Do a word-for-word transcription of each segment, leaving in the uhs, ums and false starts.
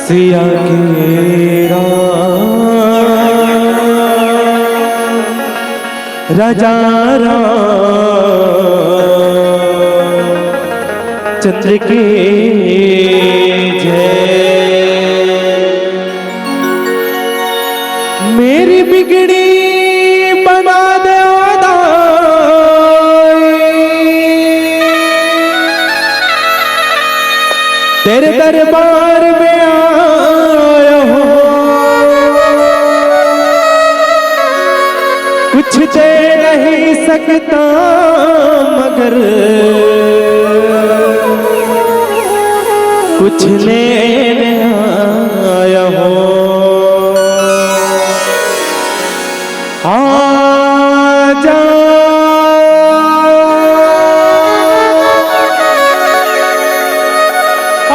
सिया के राम, राजा रामचंद्र की जय। मेरी बिगड़ी बना दे दाई, तेरे दरबार में आया हूँ। कुछ दे नहीं सकता मगर कुछ लेने आया हूँ। आजा,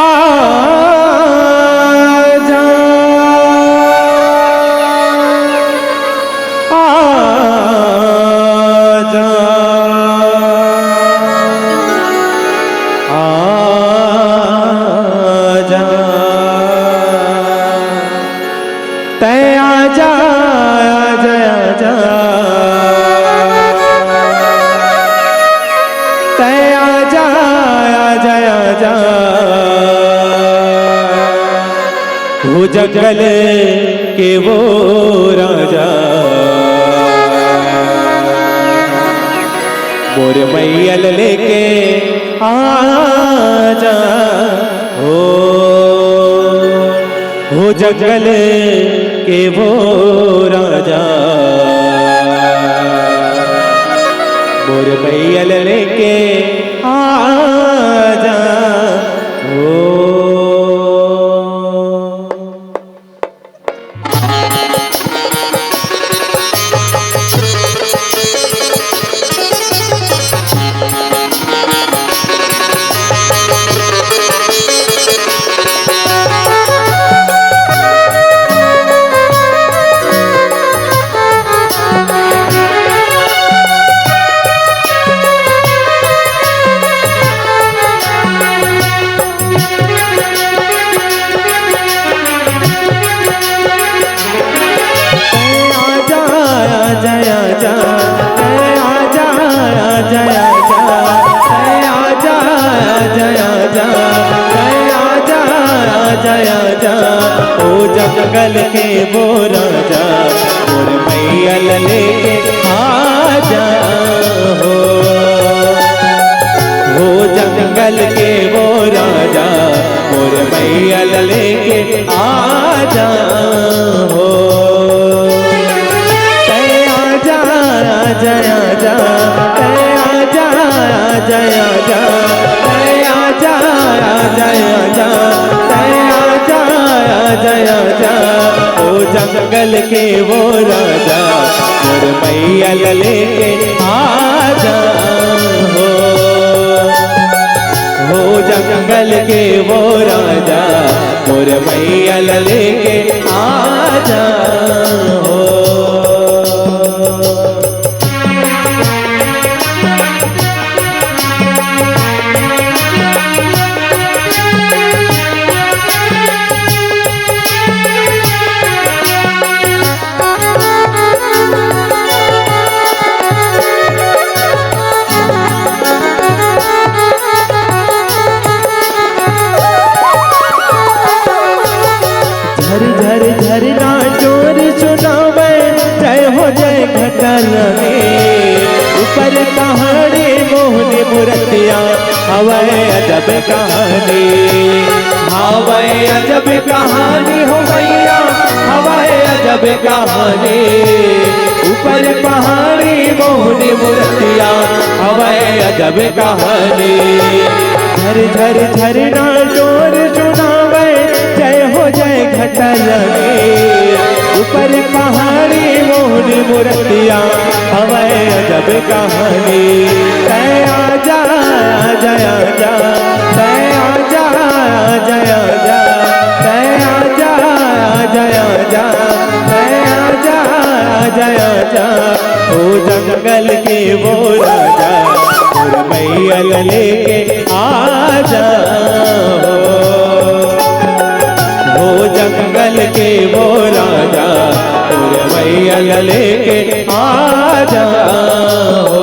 आजा, आजा, आजा। तै आजा, आजा, आजा। तै आजा, आजा, आजा। हो जंगल के वो राजा, मोर मैया ल लेके आजा। हो, हो जंगल के वो राजा, मोर मैया ल लेके आजा। हो। आजा, आजा, आजा, आजा, आजा, आजा, आजा, आजा, आजा, आजा, आजा, आजा, आजा, ओ जंगल के वो राजा, मोर मैया ल लेके आजा हो। हो जंगल के वो राजा, मोर मैया ल लेके आजा हो। तै आजा, आजा, आजा, तै आजा, आजा, आजा, तै आजा, आजा, आजा, तै आजा, आजा, आजा, ओ जंगल के वो राजा, मोर मैया ल लेके आजा हो। हो जंगल के वो राजा, मोर मैया ल लेके आजा हो। झर झर झरना जोर सुनावे, जय हो जय घटा रानी। ऊपर पहाड़ी मोहनी मूर्तिया, हवय अजब कहानी। हवय अजब कहानी हो भैया, हवय अजब कहानी। ऊपर पहाड़ी मोहनी मूर्तिया, हवय अजब कहानी। झर झर झरना जोर सुनावे, जय हो जय घटा रानी। ऊपर पहाड़ी मोहनी मूर्तिया, हवय अजब कहानी। तै आजा, आजा, आजा, तै आजा, आजा, आजा, तै आजा, आजा, आजा, तै आजा, आजा, आजा। ओ जंगल के वो राजा, मोर मैया ल लेके आजा हो। हो के वो राजा, मोर मैया ला लेके आ जा हो।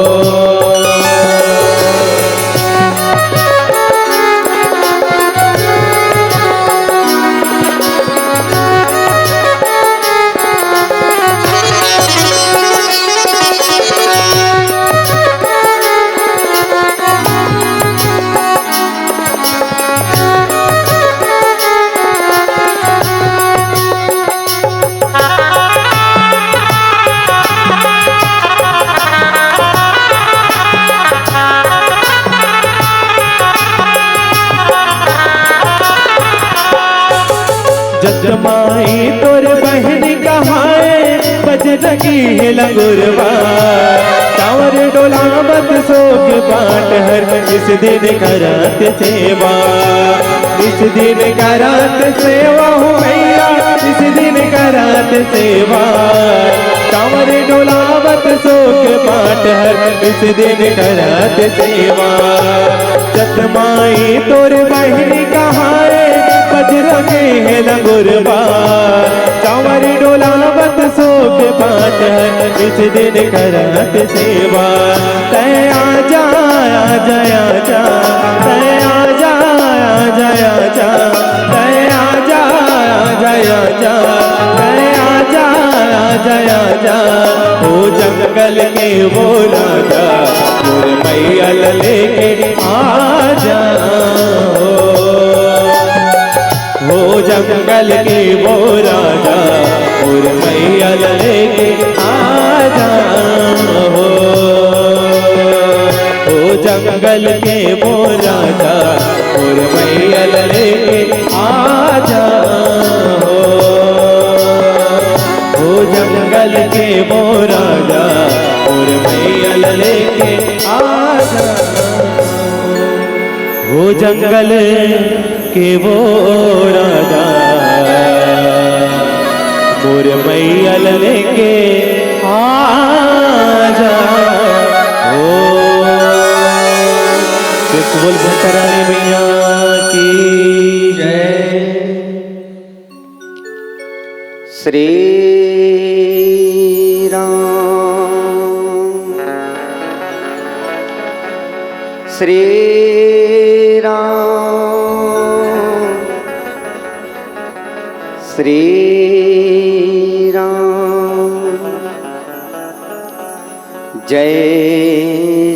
जतमाई तोर बहिन कहाए, बजरंगी हे लंगुरवा। कांवर डोलावत सोके बाट हर, इस दिन करत सेवा। इस दिन करत सेवा हो मैया, इस दिन करत सेवा। कांवर डोलावत सोके बाट हर, इस दिन करत सेवा। जतमाई तोर बहिन कहाए, बजरंगी हे लंगुरवा। कांवर डोलावत सोके बाट हर, इस दिन करत सेवा। तै आजा, आजा, आजा, तै आजा, आजा, आजा, तै आजा, आजा, आजा, तै आजा, आजा, आजा, ओ जंगल के वो राजा, मोर मैया ला लेके आ जा हो। हो जंगल के वो राजा, मोर मैया ला लेके आ जा हो। हो जंगल के वो राजा, मोर मैया ला लेके आ जा हो। हो जंगल के वो राजा, मोर मैया ला लेके आ जा। हो जंगल के वो राजा, मोर मैया ला लेके आ जा। ओ, एक बोल भंटा रानी मैया की जय। श्री राम, श्री राम, श्री राम। जय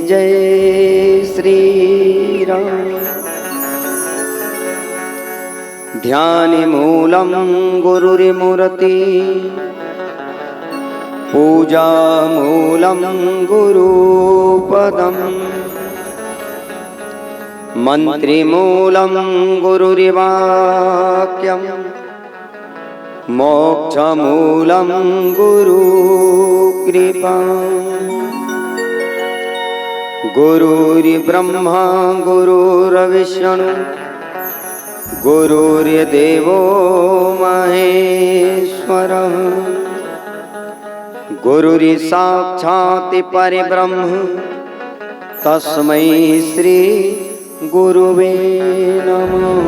जय श्री राम। ध्यान मूलं गुरुर्मूर्ति, पूजा मूलं गुरुपदम्, मंत्र मूलं गुरुर्वाक्यम्, मोक्ष मूलं गुरु कृपा। गुरुर्ब्रह्मा गुरुर्विष्णु गुरुर्देवो महेश्वरः। गुरुर्साक्षात् परब्रह्म तस्मै श्री गुरुवे नमः।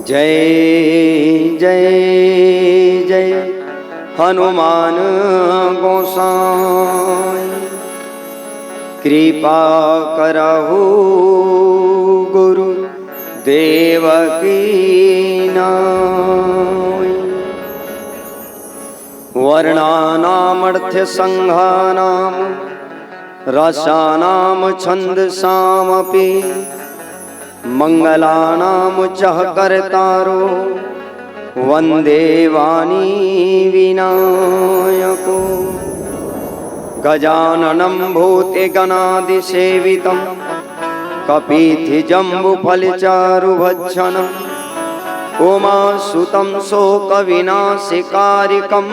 जय जय जय हनुमान गोसाई, कृपा करहु गुरु देव की नाई। वर्णानामर्थसंघानां रसानां छंदसामपि, मंगलानां च कर्तारो वंदे वाणी विनायको। गजाननं भूतगणादिसेवितं कपीथिजम्बूफलचारुभक्षणम् उमासुतं शोकविनाशकारिकं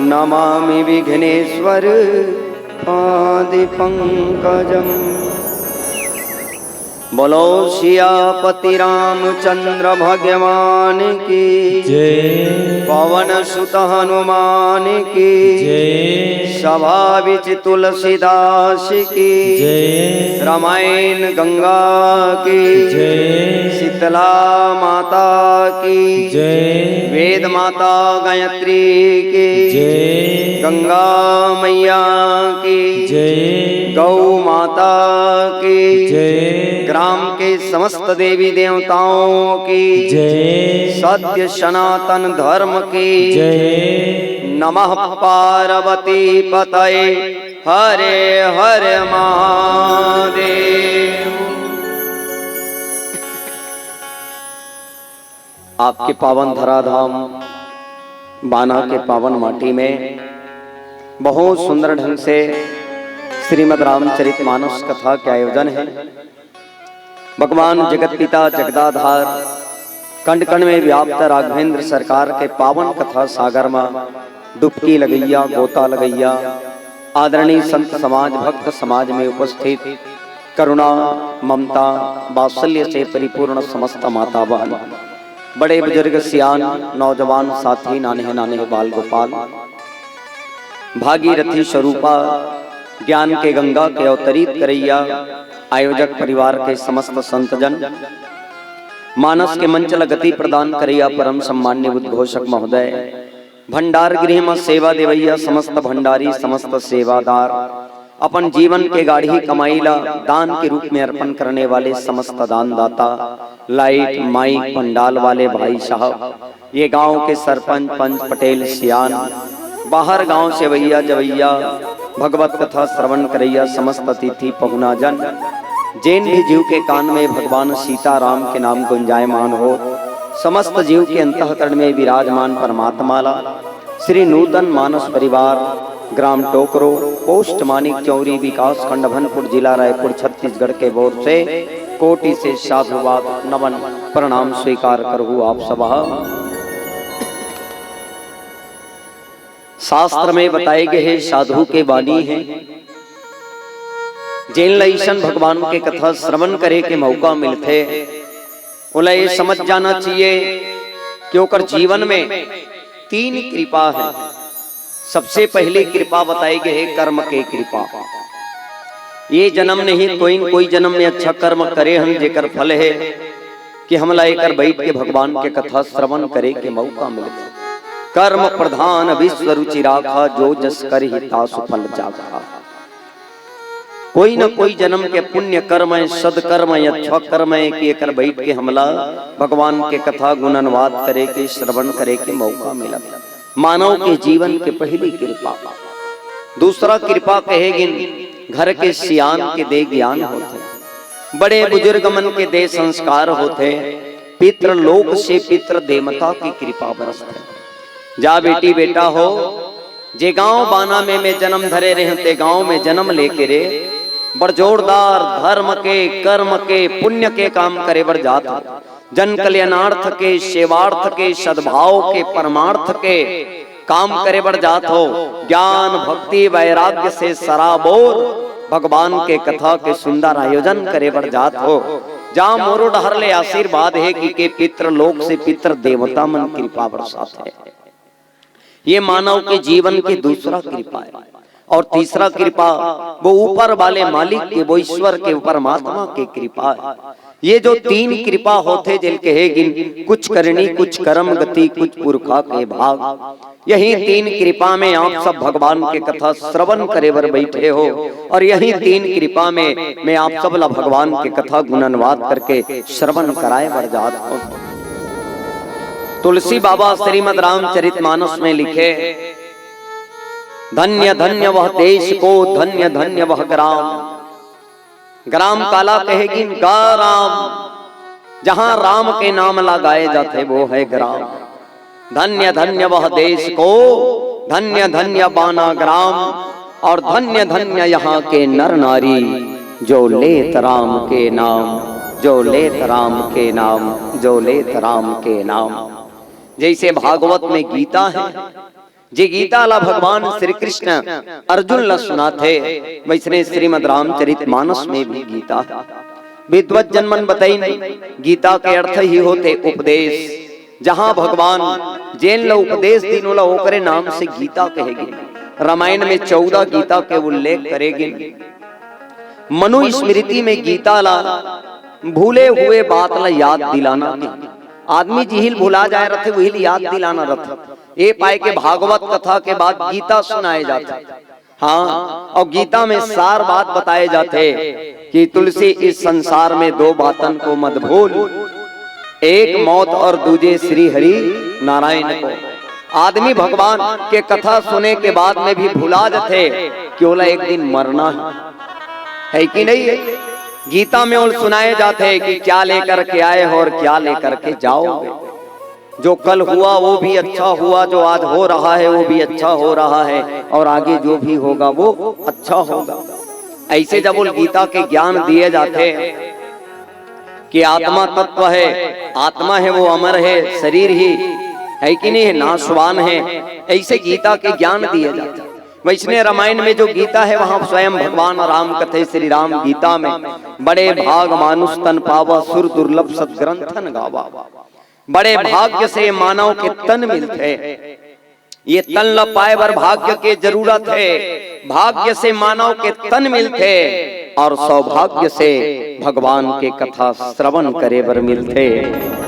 नमामि विघ्नेश्वर पादपंकजम्। बोलो सियापति रामचंद्र भगवान की जय। पवन सुत हनुमान की जय। सभा बिच तुलसीदास की जय। रामायण गंगा की जय। शीतला माता की जय। वेद माता गायत्री की जय। गंगा मैया की जय। गौ माता की जय। ग्राम के समस्त देवी देवताओं की जय। सत्य सनातन धर्म की जय। नमः पार्वती पतये हरे हरे महादेव। आपके पावन धराधाम बाना के पावन माटी में बहुत सुंदर ढंग से श्रीमद् रामचरित मानस कथा के आयोजन है। भगवान जगत पिता जगदाधार, कण कण में व्याप्त राघवेंद्र सरकार के पावन कथा सागर में डुबकी लगैया, गोता लगैया, आदरणीय संत समाज, भक्त समाज में उपस्थित करुणा, ममता, वात्सल्य से परिपूर्ण समस्त माता बहन, बड़े बुजुर्ग सियान, नौजवान साथी, नान्हे नान्हे बाल गोपाल, भागीरथी स्वरूपा, ज्ञान के गंगा के अवतरित करैया, आयोजक परिवार के समस्त संतजन, मानस के मंच ल गति प्रदान करैया परम सम्मान्य उद्घोषक महोदय, भंडार गृह म सेवा देवैया समस्त भंडारी, समस्त सेवादार, अपन जीवन के गाढ़ी कमाई ला दान के रूप में अर्पण करने वाले समस्त दानदाता, लाइट, माइक, पंडाल वाले भाई साहब, ये गांव के सरपंच, पंच, पटेल, सियान, बाहर गांव से अवैया जवैया, भगवत कथा श्रवण करैया समस्त अतिथि पहुनाजन, जेन भी जीव के कान में भगवान सीताराम के नाम गुंजायमान हो, समस्त जीव के अंतःकरण में विराजमान परमात्मा ला श्री नूतन मानस परिवार, ग्राम टोकरो, पोस्ट मानिक चौरी, विकास खंड अभनपुर, जिला रायपुर, छत्तीसगढ़ के ओर से कोटि से साधुवाद, नमन, प्रणाम स्वीकार करहु आप सब। शास्त्र में बताए गए हे, साधु के बानी हे, जेन ल अइसन भगवान के कथा श्रवण करे के मौका मिलथे, ओला ये समझ जाना चाहिए कि ओकर जीवन में तीन कृपा है। सबसे पहली कृपा बताई गई है कर्म के कृपा। ये जन्म नहीं, कोई न कोई जन्म में अच्छा कर्म करे हन, जेकर फल है कि हमला एकर बैठ के भगवान के कथा श्रवण करे के मौका मिले। कर्म प्रधान विश्व रुचि राखा, जो जस करही तासु फल चाखा। कोई न कोई जन्म के पुण्य कर्म है, सदकर्म है, अच्छा कर्म है कि एकर बैठ के हमला भगवान के कथा गुण अनुवाद करे के, श्रवण करे के मौका मिला। मानव के जीवन के पहली कृपा। दूसरा कृपा कहे गिन, घर के सियान के दे ज्ञान होथे, बड़े बुजुर्ग मन के दे संस्कार होथे, पितृलोक से पितृ देवता की कृपा बरसथे। जा बेटी बेटा हो, जे गांव बाना में मैं जन्म धरे रहे ते गांव में जन्म लेके रे, बड़ जोरदार धर्म के, कर्म के, पुण्य के काम करे बर जात हो। जन कल्याणार्थ के, सेवार्थ के, सद्भाव के, परमार्थ के काम करे बर जात हो। ज्ञान, भक्ति, वैराग्य से सराबोर भगवान के कथा के सुंदर आयोजन करे बर जात हो। जा मोरो डहर ले आशीर्वाद हे कि के पितृलोक से पितृ देवता मन कृपा बरसात हे। ये मानव के जीवन के दूसरा कृपा है। और तीसरा कृपा वो ऊपर वाले मालिक के, वो ईश्वर के, वो परमात्मा के कृपा है। ये जो तीन कृपा होथे, जेल कहे गिन, कुछ करनी, कुछ कर्म गति, कुछ पुरखा के भाग। यही तीन कृपा में आप सब भगवान के कथा श्रवण करे बर बैठे हो, और यही तीन कृपा में मैं आप सब ला भगवान के कथा गुण अनुवाद करके श्रवण कराए बर जात हूँ। तुलसी बाबा श्रीमद् रामचरित मानस में लिखे, धन्य धन्य वह देश को, धन्य धन्य वह ग्राम। ग्राम काला कहे गिन, गा राम, जहाँ राम के नाम ला गाए जाथे वो है ग्राम। धन्य धन्य वह देश को, धन्य धन्य बाना ग्राम, और धन्य धन्य यहाँ के नर नारी, जो लेत राम के नाम, जो लेत राम के नाम, जो लेत राम के नाम। जैसे भागवत में गीता है, जे गीता ला भगवान श्री कृष्ण अर्जुन ला सुनाथे, वैसने श्रीमद् रामचरित मानस में भी गीता है। विद्वत जन मन बताइन, गीता के अर्थ ही होथे उपदेश। जहाँ भगवान जेन ला उपदेश दीन, ओला ओकरे नाम से गीता कहे गे। रामायण में चौदह गीता के उल्लेख करे गिन। मनुस्मृति में गीता ला भूले हुए बात ला याद दिलाना के। आदमी जिहिल भुला जाए रथे, उहिल याद दिलाना रथे। ए पाए के भागवत कथा के बाद गीता सुनाए जाथे। हाँ, अउ गीता में सार बात बताए जाथे कि तुलसी, इस संसार में दो बातन को मत भूल, एक मौत और दूजे श्री हरि नारायण को। आदमी भगवान के कथा सुने के बाद में भी भुला जाथे कि ओला एक दिन मरना है, है कि नहीं? गीता में ओला सुनाए जाथे कि क्या लेकर के आए हो और क्या लेकर के जाओगे। जो कल हुआ वो भी अच्छा हुआ, जो आज हो रहा है वो भी अच्छा हो रहा है, और आगे जो भी होगा वो अच्छा होगा। ऐसे जब उन गीता के ज्ञान दिए जाथे कि आत्मा तत्व है, आत्मा है वो अमर है, शरीर ही है कि नहीं है, नाशवान है, ऐसे गीता के ज्ञान दिए जाते। वैसने रामायण में जो गीता है वहां स्वयं भगवान राम कथे, श्री राम गीता में, बड़े भाग मानुष तन पावा, सुर दुर्लभ सदग्रंथन गावा। बड़े भाग्य से मानव के तन मिलथे। ये तन ल पाए बर भाग्य के जरूरत है। भाग्य से मानव के तन मिलथे और सौभाग्य से भगवान के कथा श्रवण करे बर मिलथे।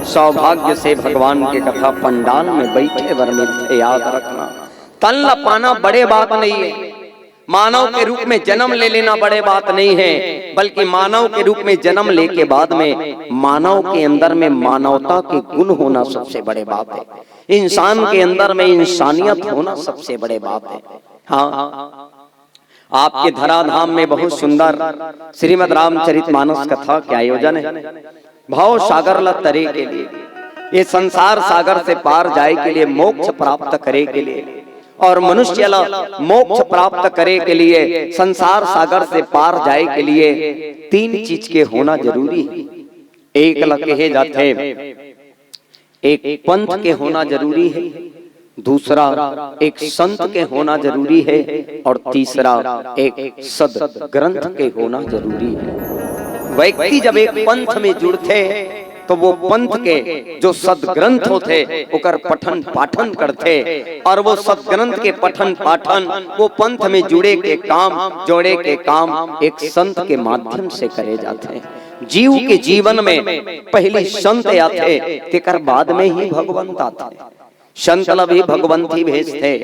सौभाग्य से भगवान के कथा पंडाल में बैठे बर मिलथे। याद रखना, तन ल पाना बड़े बात नहीं है। मानव के रूप में जन्म ले लेना बड़े बात नहीं है, बल्कि मानव के रूप में जन्म लेके बाद में मानव के अंदर में मानवता के गुण होना सबसे बड़े बात है। इंसान के अंदर में इंसानियत होना सबसे बड़े बात है। हाँ, आपके धराधाम में बहुत सुंदर श्रीमद् रामचरित मानस कथा के आयोजन है। भव सागर ला तरे के लिए, ये संसार सागर से पार जाए के लिए, मोक्ष प्राप्त करे के लिए, और मनुष्य ला मोक्ष प्राप्त करे के लिए, संसार सागर से पार जाए के लिए तीन चीज के होना जरूरी है। एक ला कहे जाथे, एक पंथ के होना जरूरी है, दूसरा एक संत के होना जरूरी है, और तीसरा एक सद ग्रंथ के होना जरूरी है। व्यक्ति जब एक पंथ में जुड़थे तो वो पंथ के जो सदग्रंथ होथे ओकर पठन पाठन करथे, और वो सदग्रंथ के पठन पाठन, वो पंथ में जुड़े के काम, जोड़े के काम एक संत के माध्यम से करे जाथे। जीव के जीवन में पहली संत आथे, तेकर बाद में ही भगवंत आथे। संत ला भी भगवंत ही भेजथे।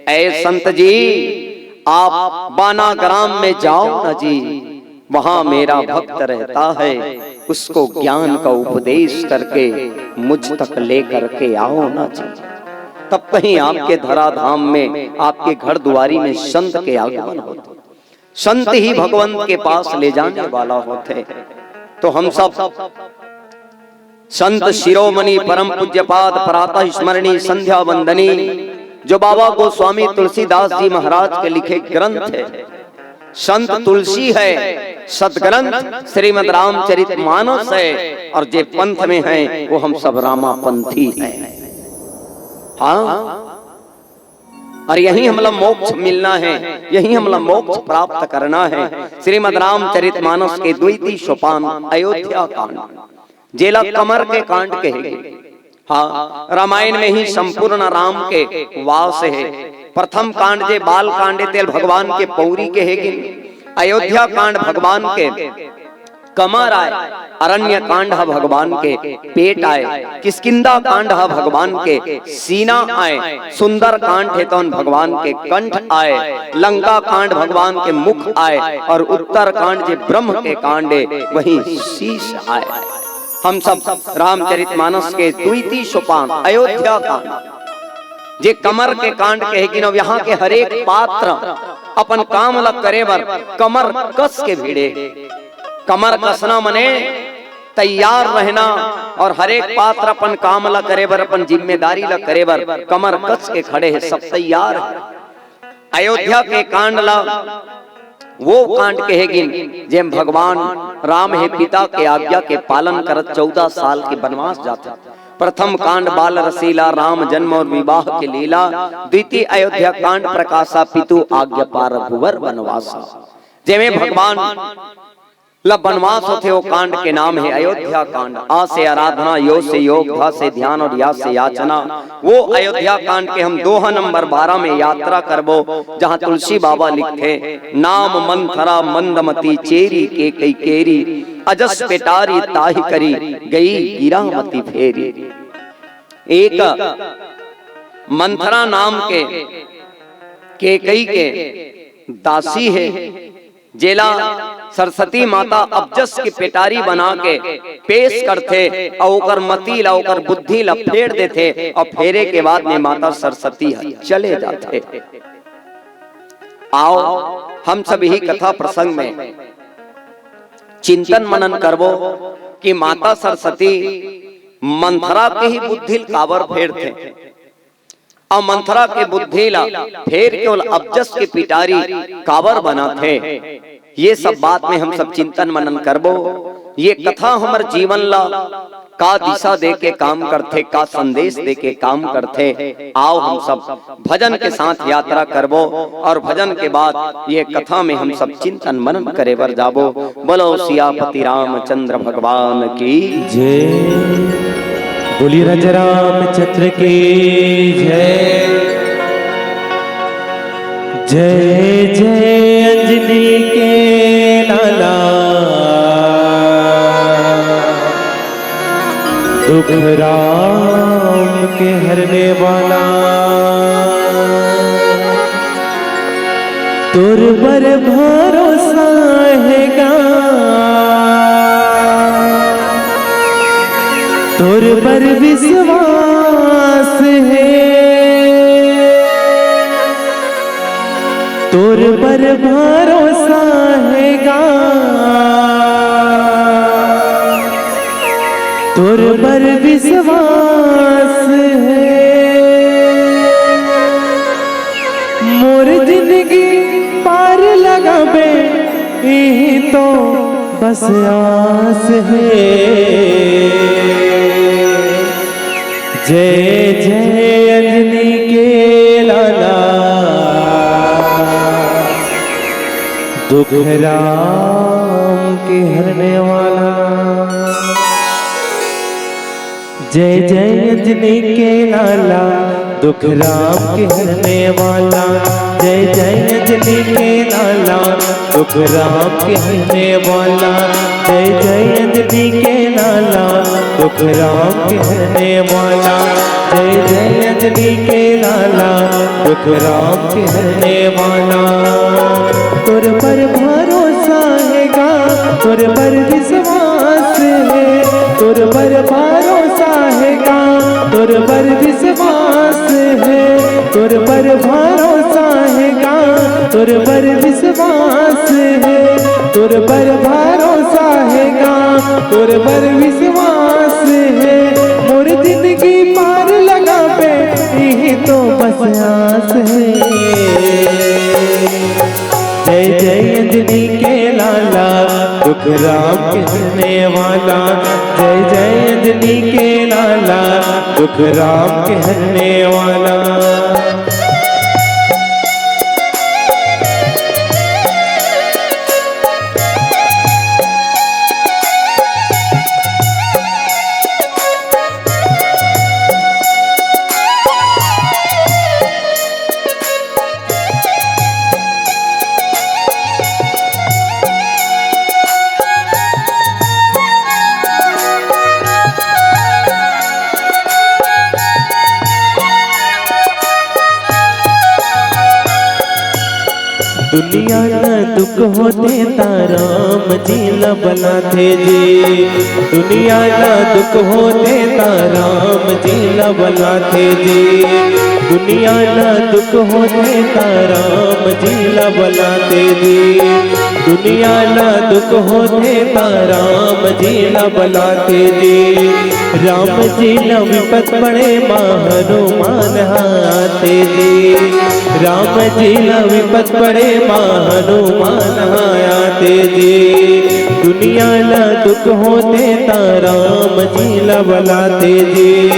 ऐ संत जी, आप बाना ग्राम में जाओ ना जी, वहां मेरा भक्त रहता है, उसको ज्ञान का उपदेश करके मुझ तक लेकर के आओ ना जी। तब कहीं आपके धराधाम में, आपके घर दुआरी में संत के आगमन होता। संत ही भगवंत के पास ले जाने वाला होथे। तो हम सब संत शिरोमणि परम पूज्यपाद प्रातः स्मरणी संध्या वंदनी, जो बाबा गोस्वामी तुलसीदास जी महाराज के लिखे ग्रंथ है, संत तुलसी है, सदग्रंथ श्रीमद् रामचरित मानस है, और जे पंथ में है वो हम सब रामापंथी हैं। हाँ, और यही हमला मोक्ष मिलना है, यही हमला मोक्ष प्राप्त करना है। श्रीमद् रामचरित मानस के द्वितीय सोपान अयोध्या कांड, जेला कमर के कांड कहे गे। हाँ, रामायण में ही संपूर्ण राम के वास है। प्रथम कांड जे बाल कांड तेल भगवान के पौरी कहे गे। अयोध्या कांड भगवान के कमर आय, अरण्य कांड ह भगवान के पेट आय, किष्किंधा कांड ह भगवान के सीना आय, सुंदर कांड हे तौन भगवान के कंठ आय, लंका कांड भगवान के मुख आय, और उत्तर कांड जे ब्रह्म के कांड हे, वही शीश आय। हम सब रामचरित मानस के द्वितीय सोपान अयोध्या कांड, जे कमर के कांड कहे गिन, यहाँ के हरेक पात्र अपन काम ल करे बर कमर कस के भिड़े। कमर कसना मने तैयार रहना, और हरेक पात्र अपन काम ल करे बर, अपन जिम्मेदारी ल करे बर कमर कस के खड़े हे, सब तैयार हे। अयोध्या के कांड ल वो कांड कहे गिन, जेम भगवान राम हे पिता के आज्ञा के पालन करत चौदह साल के वनवास जाथे। प्रथम कांड बाल रसीला, राम जन्म और विवाह के लीला। द्वितीय अयोध्या कांड प्रकाशा, पितु आज्ञा पा रघुवर वनवासा, जेमे भगवान ला बनवास होथे, वो कांड के नाम हे अयोध्या कांड। आ से आराधना, यो से योग, धा से ध्यान और या से याचना। वो अयोध्या कांड के हम दोहा नंबर बारह में यात्रा करबो, जहाँ तुलसी बाबा लिखथे, "नाम मंथरा मंदमती चेरी केकई केरी, अजस पेटारी ताहि करी गई गिरामती फेरी।" एक मंथरा नाम के केकई के दासी हे, जेला सरस्वती माता अबजस के पेटारी बना के पेश करथे अउ ओकर मति ला, ओकर बुद्धि ला फेर देथे अउ फेरे के बाद में माता सरस्वती ह चले जाथे। आओ, हम सब इही कथा प्रसंग में चिंतन मनन करबो कि माता सरस्वती मंथरा के ही बुद्धि ल काबर फेरथे। अउ मंथरा के बुद्धि ला फेर के ओला अबजस के पिटारी काबर बनाथे, ये सब बात में हम सब चिंतन मनन करबो। ये कथा हमर जीवन ला का दिशा दे के काम करथे, का संदेश दे के काम करथे। आओ हम सब भजन के साथ यात्रा करबो और भजन के बाद ये कथा में हम सब चिंतन मनन करे बर जाबो। बोलो सियापति रामचंद्र भगवान की। जय। बोलिए राजा रामचंद्र की जय। जय जय अंजनी के लाला, दुख राम के हरने वाला। तोर बर भरोसा हे गा, तोर बर विश्वास हे, तोर बर भरोसा हे गा, तोर बर विश्वास हे। मोर जिंदगी पार लगाबे, इही तो बस आस हे। जय जय अंजनी के लाला, दुख राम के हरने वाला। जय जय अंजनी के लाला, दुख राम के हरने वाला। जय जय अंजनी के लाला, दुख राम के हरने वाला। जय जय अंजनी के लाला, दुख राम के हरने वाला। जय जय अंजनी के लाला, दुख राम के हरने वाला। तोर पर भरोसा हे गा, तोर पर विश्वास हे, तोर पर भरोसा हे गा, तोर पर विश्वास हे, तोर पर भरोसा हे गा, तोर पर विश्वास हे, तोर पर भरोसा हे गा, तोर पर विश्वास हे। मोर जिंदगी पार लगाबे, इही तो बस आस हे। जय जय अंजनी के लाला, दुख राम के हरने वाला। जय जय अंजनी के लाला, दुख राम के हरने वाला। दुनिया ला दुख होथे ता राम जी ला बलाथे जी। दुनिया ला दुख होथे ता राम जी ला बलाथे जी। दुनिया ला दुख होथे ता राम जी ला बलाथे जी। दुनिया ला दुख होथे ता राम जी ला बलाथे जी। राम जी ला विपत पड़े मा हनुमान आथे जी। राम जी ला विपत पड़े मा हनुमान आथे जी। दुनिया ला दुख होथे ता राम जी ला बलाथे जी।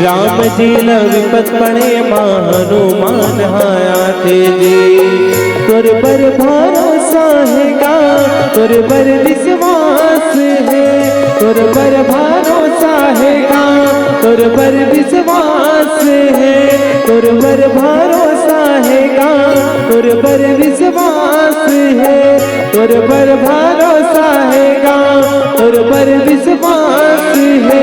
राम जी ला विपत पड़े मा हनुमान आथे जी। तोर पर भरोसा हे गा, तोर तोर बर विश्वास हे, तोर बर भरोसा हे गा, तोर बर विश्वास हे, तोर बर भरोसा हे गा, तोर बर विश्वास हे, तोर बर भरोसा हे गा, तोर बर विश्वास हे।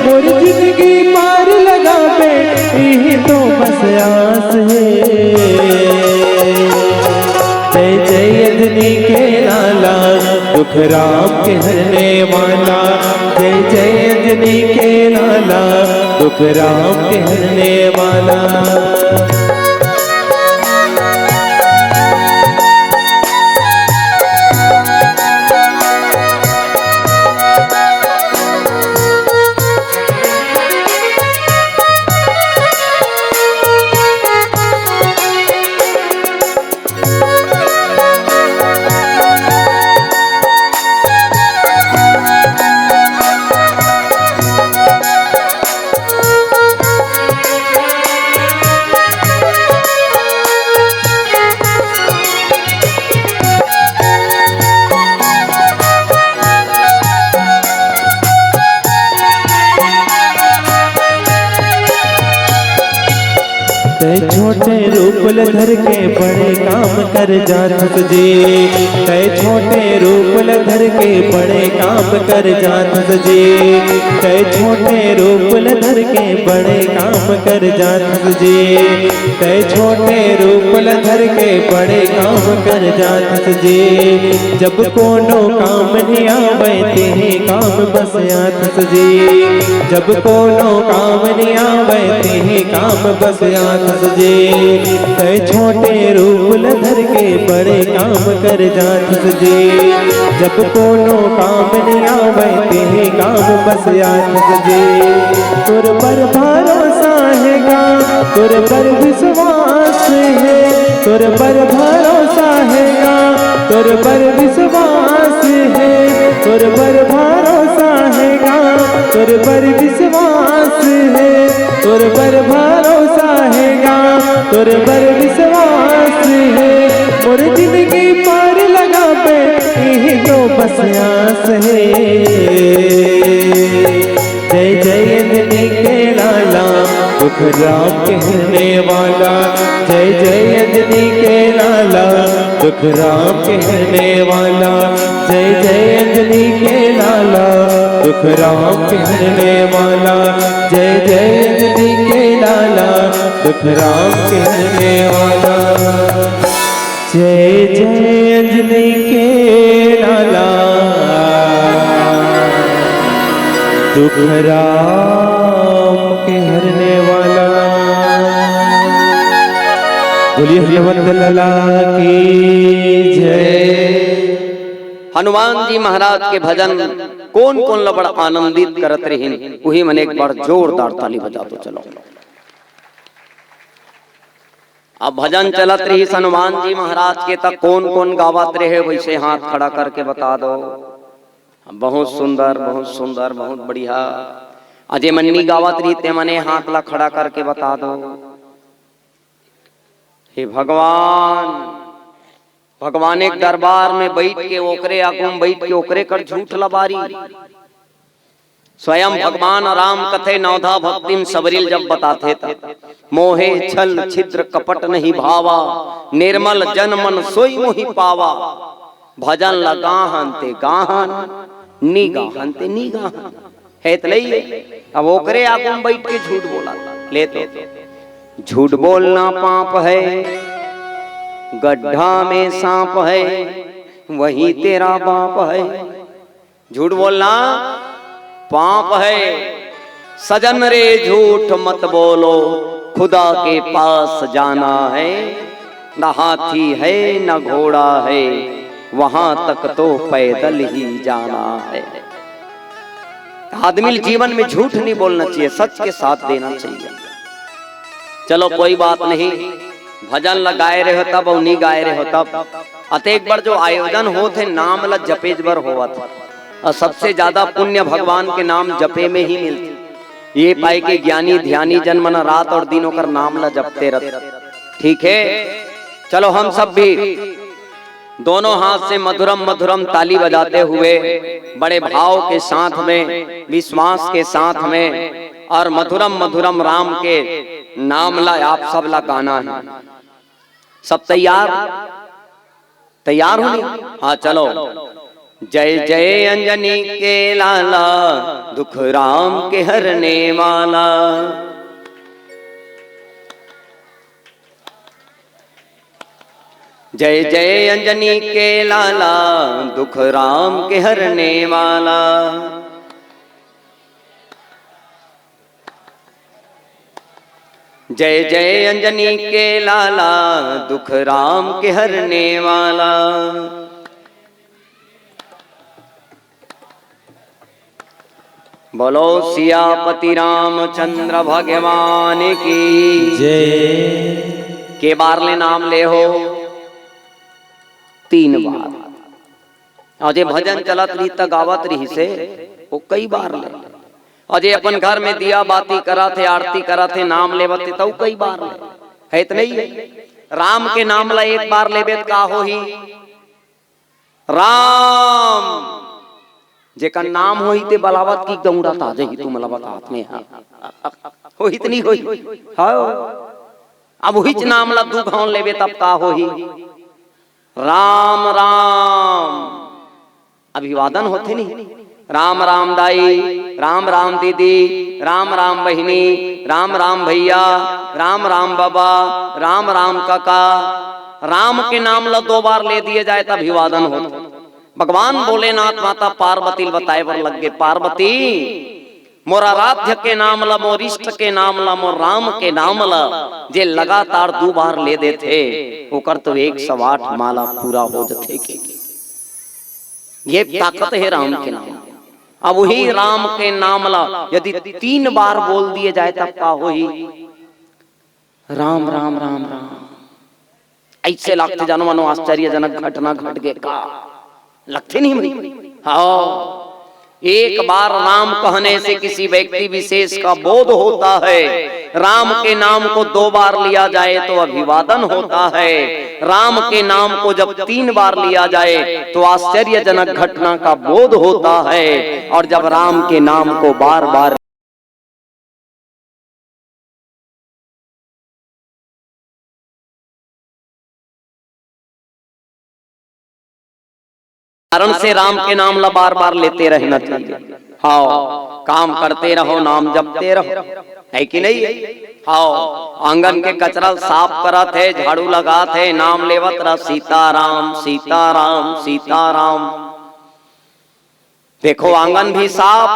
मोर जिंदगी पार लगाबे, इही तो बस आस हे। जय जय अंजनी के लाला, दुख राम के हरने वाला। जय जय अंजनी के लाला, दुख राम के हरने वाला। तै छोटे रूप ल धर के बड़े काम कर जाथस जी। तै छोटे रूप ल धर के बड़े काम कर जाथस जी। तै छोटे रूप ल धर के बड़े काम कर जाथस जी। तै छोटे रूप ल धर के बड़े काम कर जाथस जी। जब कोनो काम नइ आवै, तेही काम बस आथस जी। जब कोनो काम नइ आवै, तेही काम बस आथस जी। तै छोटे रूप ल धर के बड़े काम कर जाथस जी। जब कोनो काम नइ आवै, तेही काम बस आथस जी। तोर बर भरोसा हे गा, तोर बर विश्वास हे, तोर बर भरोसा हे गा, तोर बर विश्वास हे, तोर बर भरोसा हे गा, तोर बर विश्वास हे, तोर बर भरोसा हे गा, तोर बर विश्वास हे। मोर जिंदगी पार लगाबे, इही तो बस आस हे। जय जय अंजनी के लाला, दुख राम के हरने वाला। जय जय अंजनी के लाला, दुख राम के हरने वाला। जय जय अंजनी के लाला, दुख राम के हरने वाला। जय जय अंजनी के लाला, दुख राम के हरने वाला। जय जय अंजनी के लाला, दुख राम के हरने वाला। बोलिए हनुमंत लाला की जय। हनुमान जी महाराज के भजन कोन कोन ल बड़ आनंदित करत रहिन, उही मन एक बार जोरदार ताली बजा दो। चलो, अब भजन चलत रहिस हनुमान जी महाराज के, त कोन कोन गावत रहे, वैसे हाथ खड़ा करके बता दो। बहुत सुंदर, बहुत सुंदर, बहुत बढ़िया। अ जे मन नी गावत रही, ते मने हाथ ला खड़ा करके बता दो। हे भगवान, भगवान एक दरबार में बैठ के, ओकरे आगू में बैठ के, ओकरे कर झूठ लबारी। स्वयं भगवान राम कथे, नवधा भक्तिम सबरिल जब बताथे त, मोहे छल छिद्र कपट नहीं भावा, निर्मल जन मन सोई मोहि पावा। भजन ल गाहन ते गाहन, नी गाहन ते नी गाहन। हे त लई, अब ओकरे आगू में बैठ के झूठ बोला, ले तो। झूठ बोलना पाप है, गड्ढा में सांप है, वही तेरा बाप है। झूठ बोलना पाप है। सजन रे झूठ मत बोलो, खुदा के पास जाना है। न हाथी है न घोड़ा है, वहां तक तो पैदल ही जाना है। आदमी ल जीवन में झूठ नहीं बोलना चाहिए, सच के साथ देना चाहिए। चलो कोई बात नहीं, भजन ल गाए रहे हो तब अउ नी गाए रहे हो तब। अतेक बर जो आयोजन होत हे, नाम ल जपेच बर होवत हे। अउ सबसे ज्यादा पुण्य भगवान के नाम जपे में ही मिलथे। ये पाए के ज्ञानी ध्यानी जन मन रात अउ दिन ओकर नाम ल जपते रहिथे। ठीक हे, चलो हम सब भी दोनों हाथ से मधुरम मधुरम ताली बजाते हुए बड़े भाव के साथ में, विश्वास के साथ में और मधुरम मधुरम राम के नाम ला आप सब ला गाना है। सब तैयार? तैयार हो नी? हाँ, चलो। जय जय अंजनी के लाला, दुख राम के हरने वाला। जय जय अंजनी के लाला, दुख राम के हरने वाला। जय जय अंजनी के लाला, दुख राम के हरने वाला। बोलो सियापति रामचंद्र भगवान की। जय। के बार ले नाम ले हो? तीन बार। अउ जे भजन चलत रही त गावत रही से, वो कई बार ले। अउ जे अपन घर में दिया बाती करत हे, आरती करत हे, नाम लेवत हे, त वो कई बार ले। है त नहीं है? राम के नाम ला एक बार लेबे त का होही? राम, जेकर नाम होही ते बलावत की दौड़त आ जाही, तुम ला बतात में, हाँ। होही त नहीं होही? हाँ। अब उहीच नाम ला दू घाव लेबे तब का होही? राम राम। अभिवादन होथे नहीं? राम राम दाई, राम राम दीदी, राम राम बहिनी, राम राम भैया, राम राम बाबा, राम राम काका। राम के नाम ला दो बार ले दिए जाए त अभिवादन होथे। भगवान भोलेनाथ माता पार्वती ल बताए बर लग गे, पार्वती, मोर आराध्य के नाम ला, मोर इष्ट के नाम ला, मोर राम के नाम ला जे लगातार दू बार ले देथे, ओकर तो एक सौ आठ माला पूरा हो जथे के। ये ताकत हे राम के नाम। अब वही राम के नाम ला यदि तीन बार बोल दिए जाए तब का होही? राम राम राम राम। ऐसे लगथे जानो मानो आश्चर्यजनक घटना घट गे का। लगथे नहीं भाई? हाँ, एक बार राम कहने से किसी व्यक्ति विशेष का बोध होता है। राम के नाम को दो बार लिया जाए तो अभिवादन होता है। राम के नाम को जब तीन बार लिया जाए तो आश्चर्यजनक घटना का बोध होता है। और जब राम के नाम को बार बार कारण से राम के नाम ला बार बार लेते रहना चाहिए। हाँ, काम करते रहो, नाम जपते रहो, है कि नहीं? हाँ, आंगन के कचरा साफ करत हे, झाड़ू लगात हे, नाम लेवत रह, सीताराम सीताराम सीताराम। देखो, आंगन भी साफ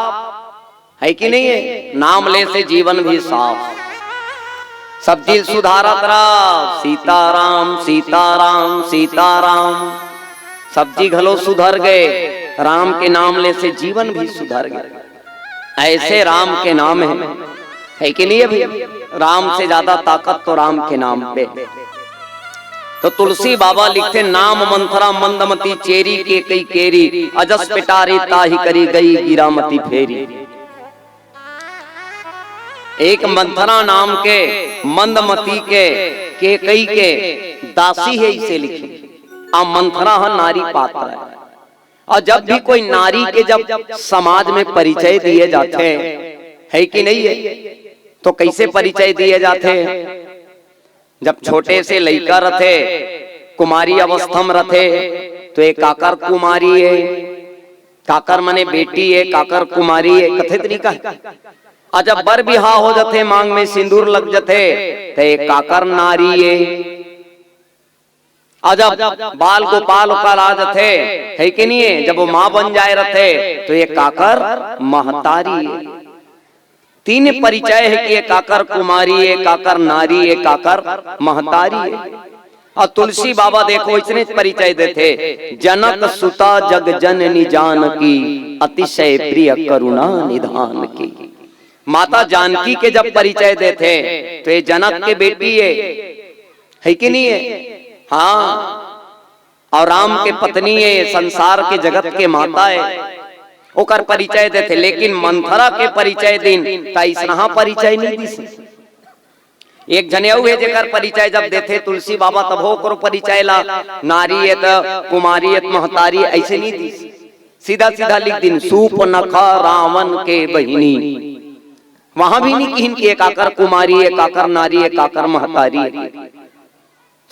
है कि नहीं है? नाम ले से जीवन भी साफ। सब्जी सुधारत रह, सीताराम सीताराम सीताराम। सब्जी घलो सुधर गे, राम के नाम ले से जीवन भी सुधर गे। ऐसे राम के नाम है, है कि नहीं है भाई? राम से ज्यादा ताकत तो राम के नाम पे। तो तुलसी बाबा लिखथे, नाम मंथरा मंदमती चेरी केकई केरी, अजस पेटारी ताहि करी गई गिरामती फेरी। एक मंथरा नाम के मंदमती के केकई के दासी हे, इसे लिखे। आ मंथरा ह नारी पात्र है। और जब भी कोई नारी के जब समाज में परिचय दिए जाथे, है कि नहीं है, तो कैसे परिचय दिए जाथे? जब छोटे से लइका रथे, कुमारी अवस्था में रथे, तो ये काकर कुमारी है, काकर मने बेटी है, काकर कुमारी है, कथे तरीका है। और जब बर बिहाव हो जाथे, मांग में सिंदूर लग जाथे, तो ये काकर नारी है। और जब बाल गोपाल ओकर आ जाथे, है कि नहीं है, जब वो माँ बन जाए रथे, तो ये काकर महतारी है। तीन परिचय है कि ये काकर कुमारी है, काकर नारी है, काकर महतारी है। और तुलसी बाबा देखो इसने परिचय देथे, जनक सुता जग जननी जानकी, अतिशय प्रिय करुणा निधान की। माता जानकी के जब परिचय देथे, तो ये जनक के बेटी है, है कि नहीं है? हाँ। और राम के पत्नी है, संसार के जगत के माता है, ओकर परिचय देथे। लेकिन मंथरा के परिचय दिन, त इसनहा परिचय नहीं दिस। एक झने अउ हे, जेकर परिचय जब देथे तुलसी बाबा, तभो ओकरो परिचय ला नारी ए त कुमारी ए त महतारी, अइसे नइ दिस। सीधा सीधा लिख दिन, सूपनखा रावण के बहिनी। वहां भी नइ किहिन कि ए काकर कुमारी ए, काकर नारी ए, काकर महतारी ए।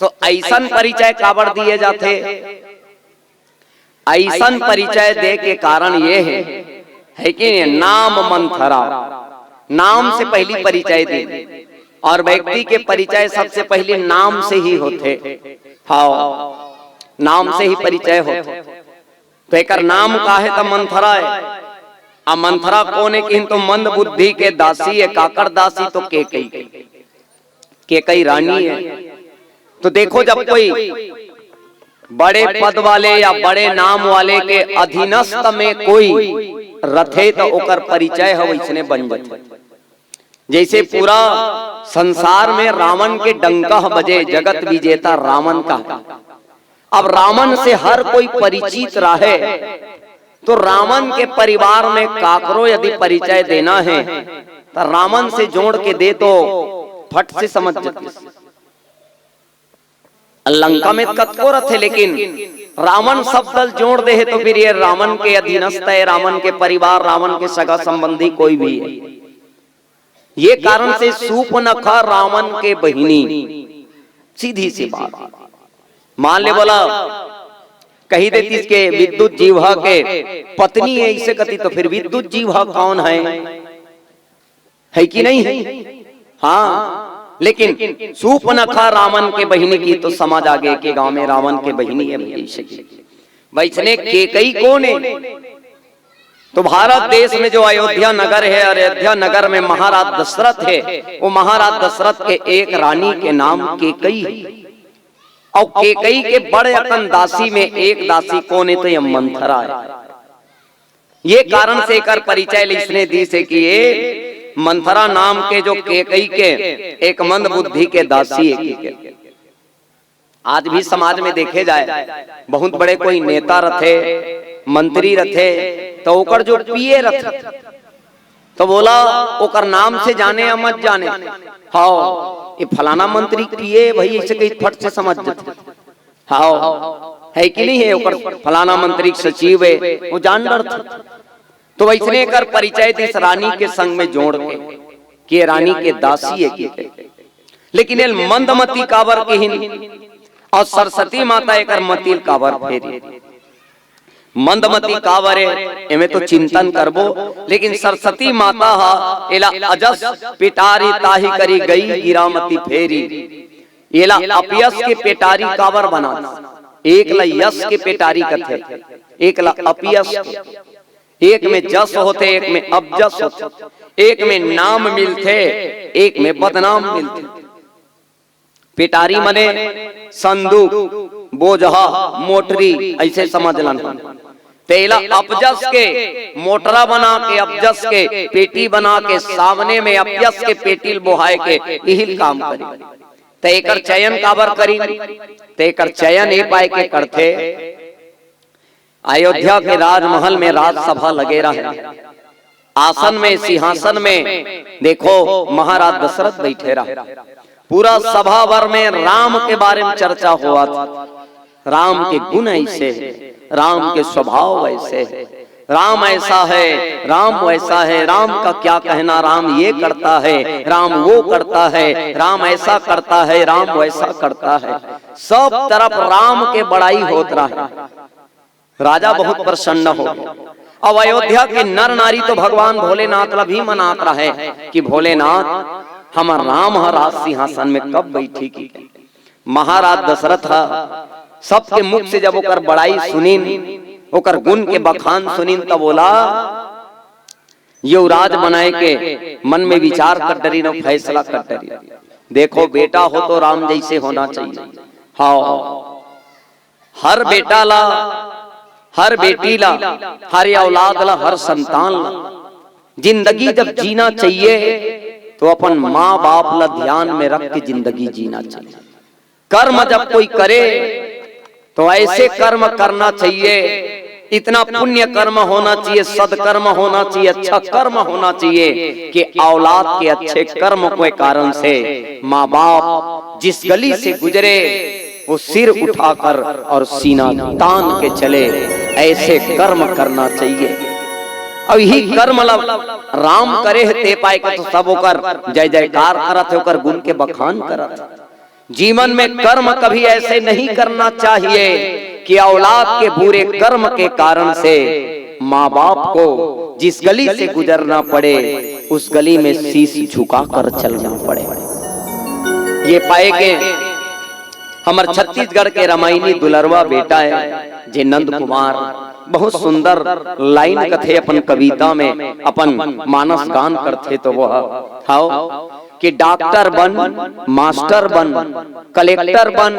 तो अइसन परिचय काबर दिए जाथे? अइसन परिचय दे के कारण ये हे, हे कि नाम मंथरा, नाम से पहिली परिचय दे। अउ व्यक्ति के परिचय सबसे पहिली नाम से ही होथे। हव, नाम से ही परिचय होथे। त एकर नाम का हे? त मंथरा ए। अब मंथरा कोन ए किहिन? तो मंद बुद्धि के दासी ए। काकर दासी? तो केकई, केकई रानी ए। तो देखो, जब कोई बड़े पद वाले या बड़े नाम वाले के अधीनस्थ में कोई रथे, त ओकर परिचय ह वइसने बन जाथे। जइसे पूरा संसार में रावण के डंका ह बजे, जगत विजेता रावण का। अब रावण से हर कोई परिचित रहे, तो रावण के परिवार में काकरो यदि परिचय देना हे, त रावण से जोड़ के दे, तो फट से समझ जाथे। लंका में कतको रथे, लेकिन रावण शब्द ल जोड़ दे हे, तो फिर ये रावण के अधीनस्थ हे, रावण के परिवार, रावण के सगा संबंधी कोई भी हे। ये कारण से सूपनखा रावण के बहिनी, सीधी सी बात। मान ले बोला, कही देतिस के विद्युत जीवा के पत्नी हे, अइसे कहितिस, तो फिर विद्युत जीवा कोन हे? हे कि नहीं? हाँ, लेकिन सूपनखा रावण के बहिनी किही तो समझ आगे के गांव में रावण के बहिनी हे भई, अइसे किही। वइसने केकई कोन ए? तो भारत देश में जो अयोध्या नगर हे, अयोध्या नगर में महाराज दशरथ हे, वो महाराज दशरथ के एक रानी के नाम केकई हे। अउ केकई के बड़े अकन दासी में एक दासी कोन ए? तो ये मंथरा ए। ये कारण से एकर परिचय ल अइसने दिस हे कि ये मंथरा नाम के जो केकई के एक मंद बुद्धि के दासी हे। आज भी समाज में देखे जाए, बहुत बड़े कोई नेता रथे, मंत्री रथे, त ओकर जो पीए रथे, त बोला, ओकर नाम से जाने या मत जाने, हव, ये फलाना मंत्री के पीए भई, अइसे कहिके फट से समझ जाथे। हव, हे कि नहीं हे? ओकर फलाना मंत्री के सचिव हे, वो जान डरथे। तो वइसने एकर परिचय दिस रानी के संग में जोड़ के, कि ये रानी के दासी हे कि। लेकिन एला मंदमती काबर किहिन, अउ सरस्वती माता एकर मति ल काबर फेरिन? मंदमती काबर ए, एमे तो चिंतन करबो, लेकिन सरस्वती माता ह एला अजस पेटारी ताहि करी गई गिरामती फेरी। एला अपयस के पेटारी काबर बनाथे? एक ल यस के पेटारी कथे, एक ल अपयस के। एक में जस होथे, एक में अपजस होथे, एक में नाम मिलथे, एक में बदनाम मिलथे। पेटारी मने संदूक, बोझा, मोटरी, अइसे समझ लन। त एला अपजस के मोटरा बना के, अपजस के पेटी बना के, सामने में अपयस के पेटी ल बोहाय के इही काम करी। त एकर चयन काबर करी? त एकर चयन ए पाय के करथे, अयोध्या के राजमहल में राजसभा लगे रहे, आसन में, सिंहासन में देखो महाराज दशरथ बइठे रहे। पूरा सभा भर में राम के बारे में चर्चा होवत, राम के गुण अइसे हे, राम के स्वभाव अइसे हे, राम ऐसा है, राम वैसा है, राम का क्या कहना, राम ये करता है, राम वो करता है, राम ऐसा करता है, राम वैसा करता है। सब तरफ राम के बड़ाई होत रहे। राजा बहुत प्रसन्न हो गे। अब अयोध्या के नर नारी तो भगवान भोलेनाथ ला भी मनात रहे कि भोलेनाथ, हमर राम ह राज सिंहासन में कब बइठही कि। महाराज दशरथ ह सबके मुख से जब ओकर बड़ाई सुनिन, ओकर गुण के बखान सुनिन, तब ओला युवराज बनाए के मन में विचार कर डरिन अउ फैसला कर डरिन। देखो, बेटा हो तो राम जैसे होना चाहिए। हाँ, हर बेटा ला, हर बेटी ला, हर औलाद ला, हर संतान ला जिंदगी जब जीना चाहिए, तो अपन माँ बाप ला ध्यान में रख के जिंदगी जीना चाहिए। कर्म जब कोई करे, तो ऐसे कर्म करना चाहिए इतना पुण्य कर्म होना चाहिए, सदकर्म होना चाहिए, अच्छा कर्म होना चाहिए कि औलाद के अच्छे कर्म के कारण से माँ बाप जिस गली से गुजरे, वो सिर उठाकर और सीना तान के चले। ऐसे कर्म करना चाहिए। अब यही कर्म ला राम करे हे, ते पाए के तो सब ओकर जय जयकार करत हे, ओकर गुण के बखान करत हे। जीवन में कर्म कभी ऐसे नहीं करना चाहिए कि औलाद के बुरे कर्म के कारण से माँ बाप को जिस गली से गुजरना पड़े, उस गली में शीश झुका कर चलना पड़े। ये पाए के हमर छत्तीसगढ़ के रमायनी दुलरवा बेटा हे, जे नंद कुमार, बहुत सुंदर लाइन कथे अपन कविता में, अपन मानस गान करथे तो वो हाव कि डॉक्टर बन, मास्टर बन, कलेक्टर बन,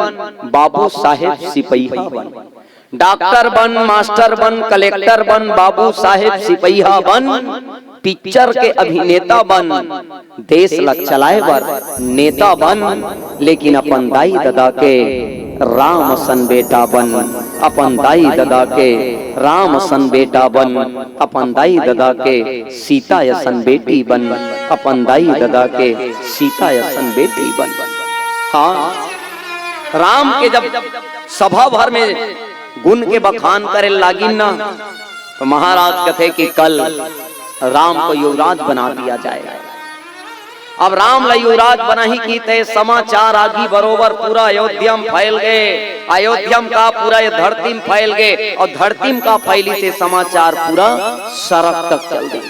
बाबू साहेब सिपहिया बन। डॉक्टर बन, मास्टर बन, कलेक्टर बन, बाबू साहेब सिपहिया बन, पिक्चर के अभिनेता बन, देश ला चलाए बर नेता बन, लेकिन अपन दाई ददा के राम सन बेटा बन, अपन दाई ददा के राम सन बेटा बन, अपन दाई ददा के सीता असन बेटी बन, अपन दाई ददा के सीता असन बेटी बन। हाँ, राम के जब सभा भर में गुण के बखान करे लागिन ना, तो महाराज कथे कि कल राम को युवराज बना दिया जाए। अब राम ला युवराज बनाही कि ते समाचार आगी बरोबर पूरा अयोध्या में फैल गए, अयोध्या में का पूरा ये धरती में फैल गए, और धरती में का फैली से समाचार पूरा सरग तक चल दी।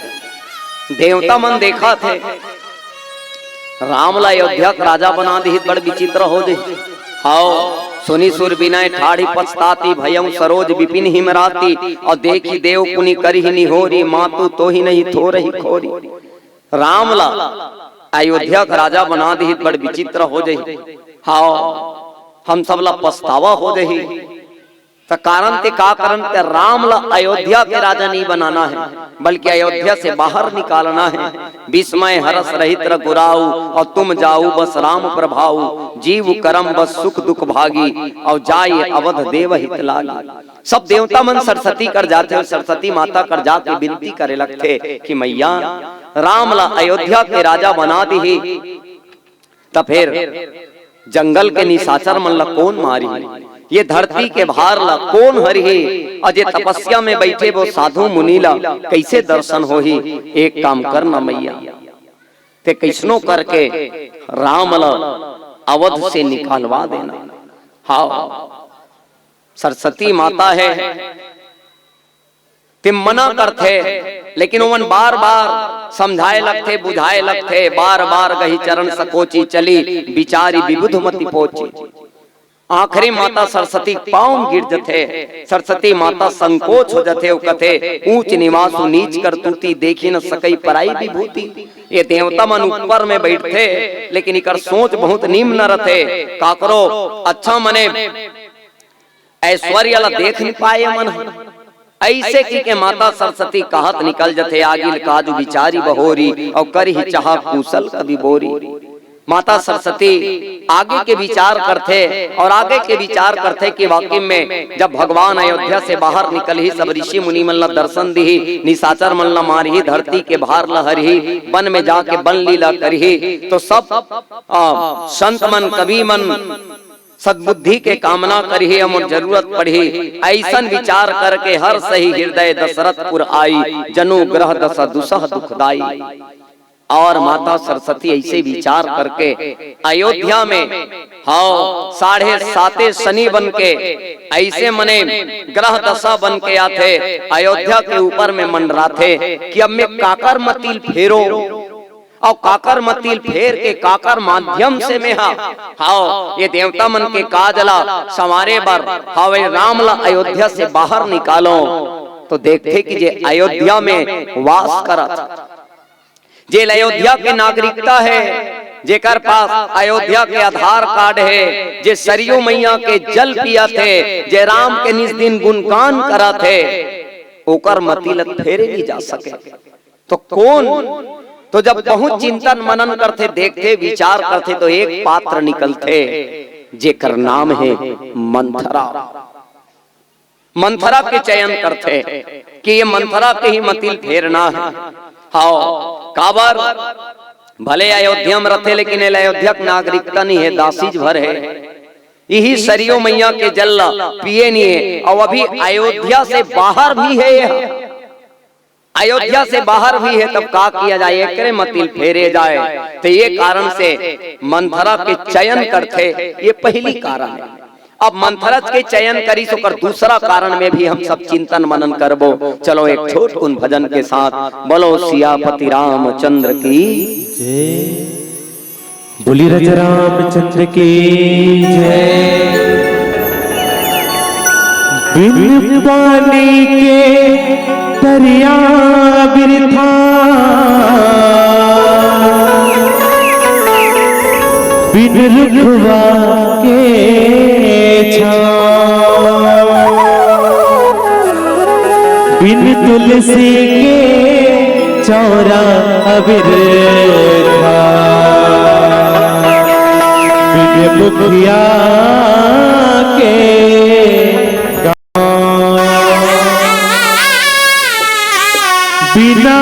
देवता मन देखत हे, राम ला अयोध्या के राजा बना दिही, बड़ विचित्र हो दे। हाव, सुनि सुर बिनय ठाढ़ि पछताती, भयउ सरोज बिपिन हिमराती, और देखि देव पुनि करिहि निहोरी, मातु तोहि नहीं थोरहि खोरी। राम ला अयोध्या के राजा बना दिही, बड़ विचित्र हो जाही। हाव, हम सब ला पछतावा हो जाही। त कारण ते का करन के राम ला अयोध्या के राजा नहीं बनाना हे, बल्कि अयोध्या से बाहर निकालना हे। विस्मय हरष रहित रघुराऊ, और तुम जाऊ बस राम प्रभाऊ। जीव करम बस सुख दुख भागी, और जाय अवध देव हित लागी। सब देवता मन सरस्वती कर जाथे, सरस्वती माता कर जाके विनती करे लगथे कि मैया, राम ला अयोध्या के राजा बना दिही, त फेर जंगल के निशाचर मन ला कोन मारही? ये धरती के भार ला कोन हरही? और जे तपस्या में बैठे वो साधु मुनि ला कैसे दर्शन होही? एक काम करना मैया, ते कैसनो करके राम ला अवध से निकालवा देना। हाँ, सरस्वती माता हे, ते मना करथे, लेकिन ओमन बार-बार समझाए लगथे, बुझाए लगथे, बार-बार गही चरण सकोची चली, बिचारी विबुध मति पोची। आखिरी माता सरस्वती पाँव गिर जथे, सरस्वती माता संकोच हो जथे, वो कथे, "ऊंच निवासु नीच करतूती, देखी न सकई पराई विभूति।" ये देवता मन ऊपर में बैठथे, लेकिन इकर सोच बहुत निम्न रथे। काकरो अच्छा मने ऐश्वर्य ला देख नहीं पाए मन ह। ऐसे की के माता सरस्वती कहत निकल जथे, "आगिल काज बिचारी बहोरी, और करिहि चाहा कुशल कवि बोरी।" माता सरस्वती आगे के विचार करथे और आगे के विचार करथे कि वाकई में जब भगवान अयोध्या से बाहर निकलही, सब ऋषि मुनि मन ला दर्शन दिही, निशाचर मन ला मारही, धरती के भार ला हरही, वन में जाके वन लीला करही, तो सब, आ, संत मन, कवि मन, सद्बुद्धि के कामना करही, अमर जरूरत पड़ही। ऐसन विचार करके हरषहि हृदय दशरथपुर आई, जनु ग्रह दशा दुसह दुखदाई। और माता सरस्वती ऐसे विचार करके अयोध्या में, हाँ, साढ़े साते शनि बन के, ऐसे मने ग्रह दशा बन के आथे, अयोध्या के ऊपर में मंडराथे कि अब मैं काकर मतिल फेरो, अउ काकर मतिल फेर के काकर माध्यम से मेहा, हाव, ये देवता मन के काज ला संवारे बर, हाव, ये राम ला अयोध्या से बाहर निकालो। तो देखथे कि जे अयोध्या में वास करत, जे अयोध्या के नागरिकता हे, जेकर पास अयोध्या के आधार कार्ड हे, जे सरयू मैया के जल पियत हे, जे राम के निस दिन गुणगान करत हे, ओकर मतिल फेरे नहीं जा सके। तो कोन, तो जब बहुत चिंतन मनन करथे, देखथे, विचार करथे, तो एक पात्र निकलथे, जेकर नाम हे मंथरा। मंथरा के चयन करथे कि ये मंथरा के ही मति ल फेरना हे। हव, काबर? भले अयोध्या म रथे, लेकिन एला अयोध्या के नागरिकता नइ हे, दासीच भर हे। इही सरयू मैया के जल ल पिए नइ हे, अउ अभी अयोध्या से बाहर भी हे ये। अयोध्या से बाहर भी हे, तब का किया जाए? एकरे मति ल फेरे जाए। त ये कारण से मंथरा के चयन करथे, ये पहिली कारण हे। अब मंथरा के चयन करिस, ओकर दूसरा कारण में भी हम सब चिंतन मनन करबो। चलो, एक छोट कुन भजन के साथ बोलो सियापति रामचंद्र की। बोली राजा रामचंद्र की जय। बिन पानी के दरिया बिरथा, बिन रुखवा के छाँव, बिन तुलसी के चौरा अबिरथा, बिन मुखिया के गाँव। बिना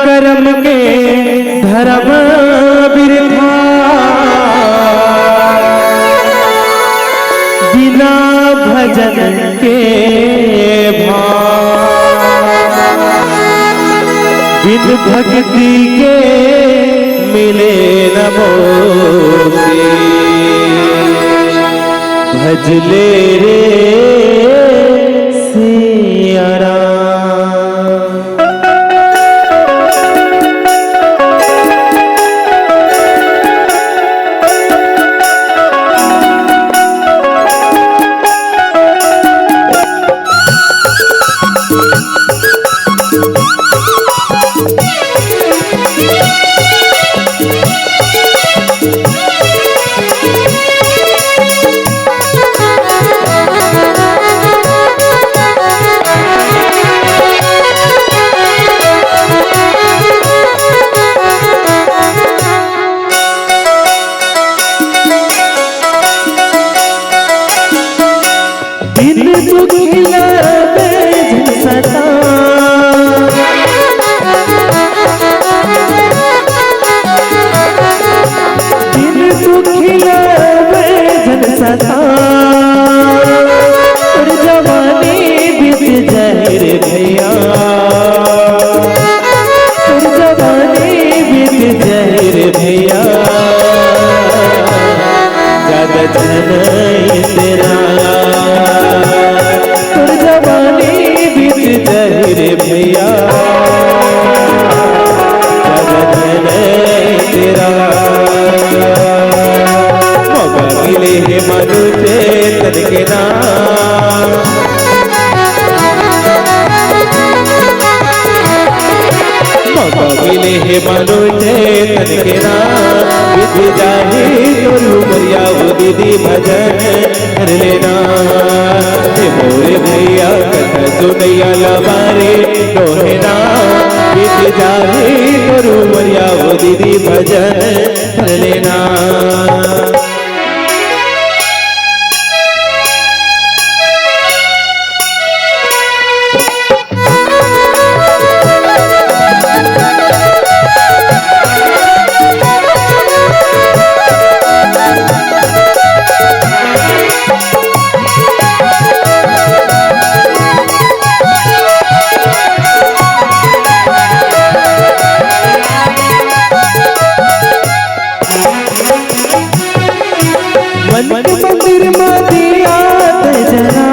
करम के धरम बिरथा, बिना भजन के भाव, बिन भक्ति के मिले न मोती। भज ले रे सिया राम। दिन दुखिला में झन सता, दिन दुखिला में झन सता, तोर जवानी बीत जाही रे भैया, तोर जवानी बीत जाही रे भैया। ज्यादा झन इतरा, तोर जवानी बीत जाही रे भैया। ज्यादा झन इतरा, मौका मिले हे मानु चेतन के नाम। मौका मिले हे मानो चेतन के नाम, बीत जाही तोर उमरिया वो दीदी भजन कर लेना। हे मोरे भैया कथा सुनैया ला बारे दोहे ना, बीत जाही तोर उमरिया वो दीदी भजन कर लेना। मन के मंदिर म दिया ते जला,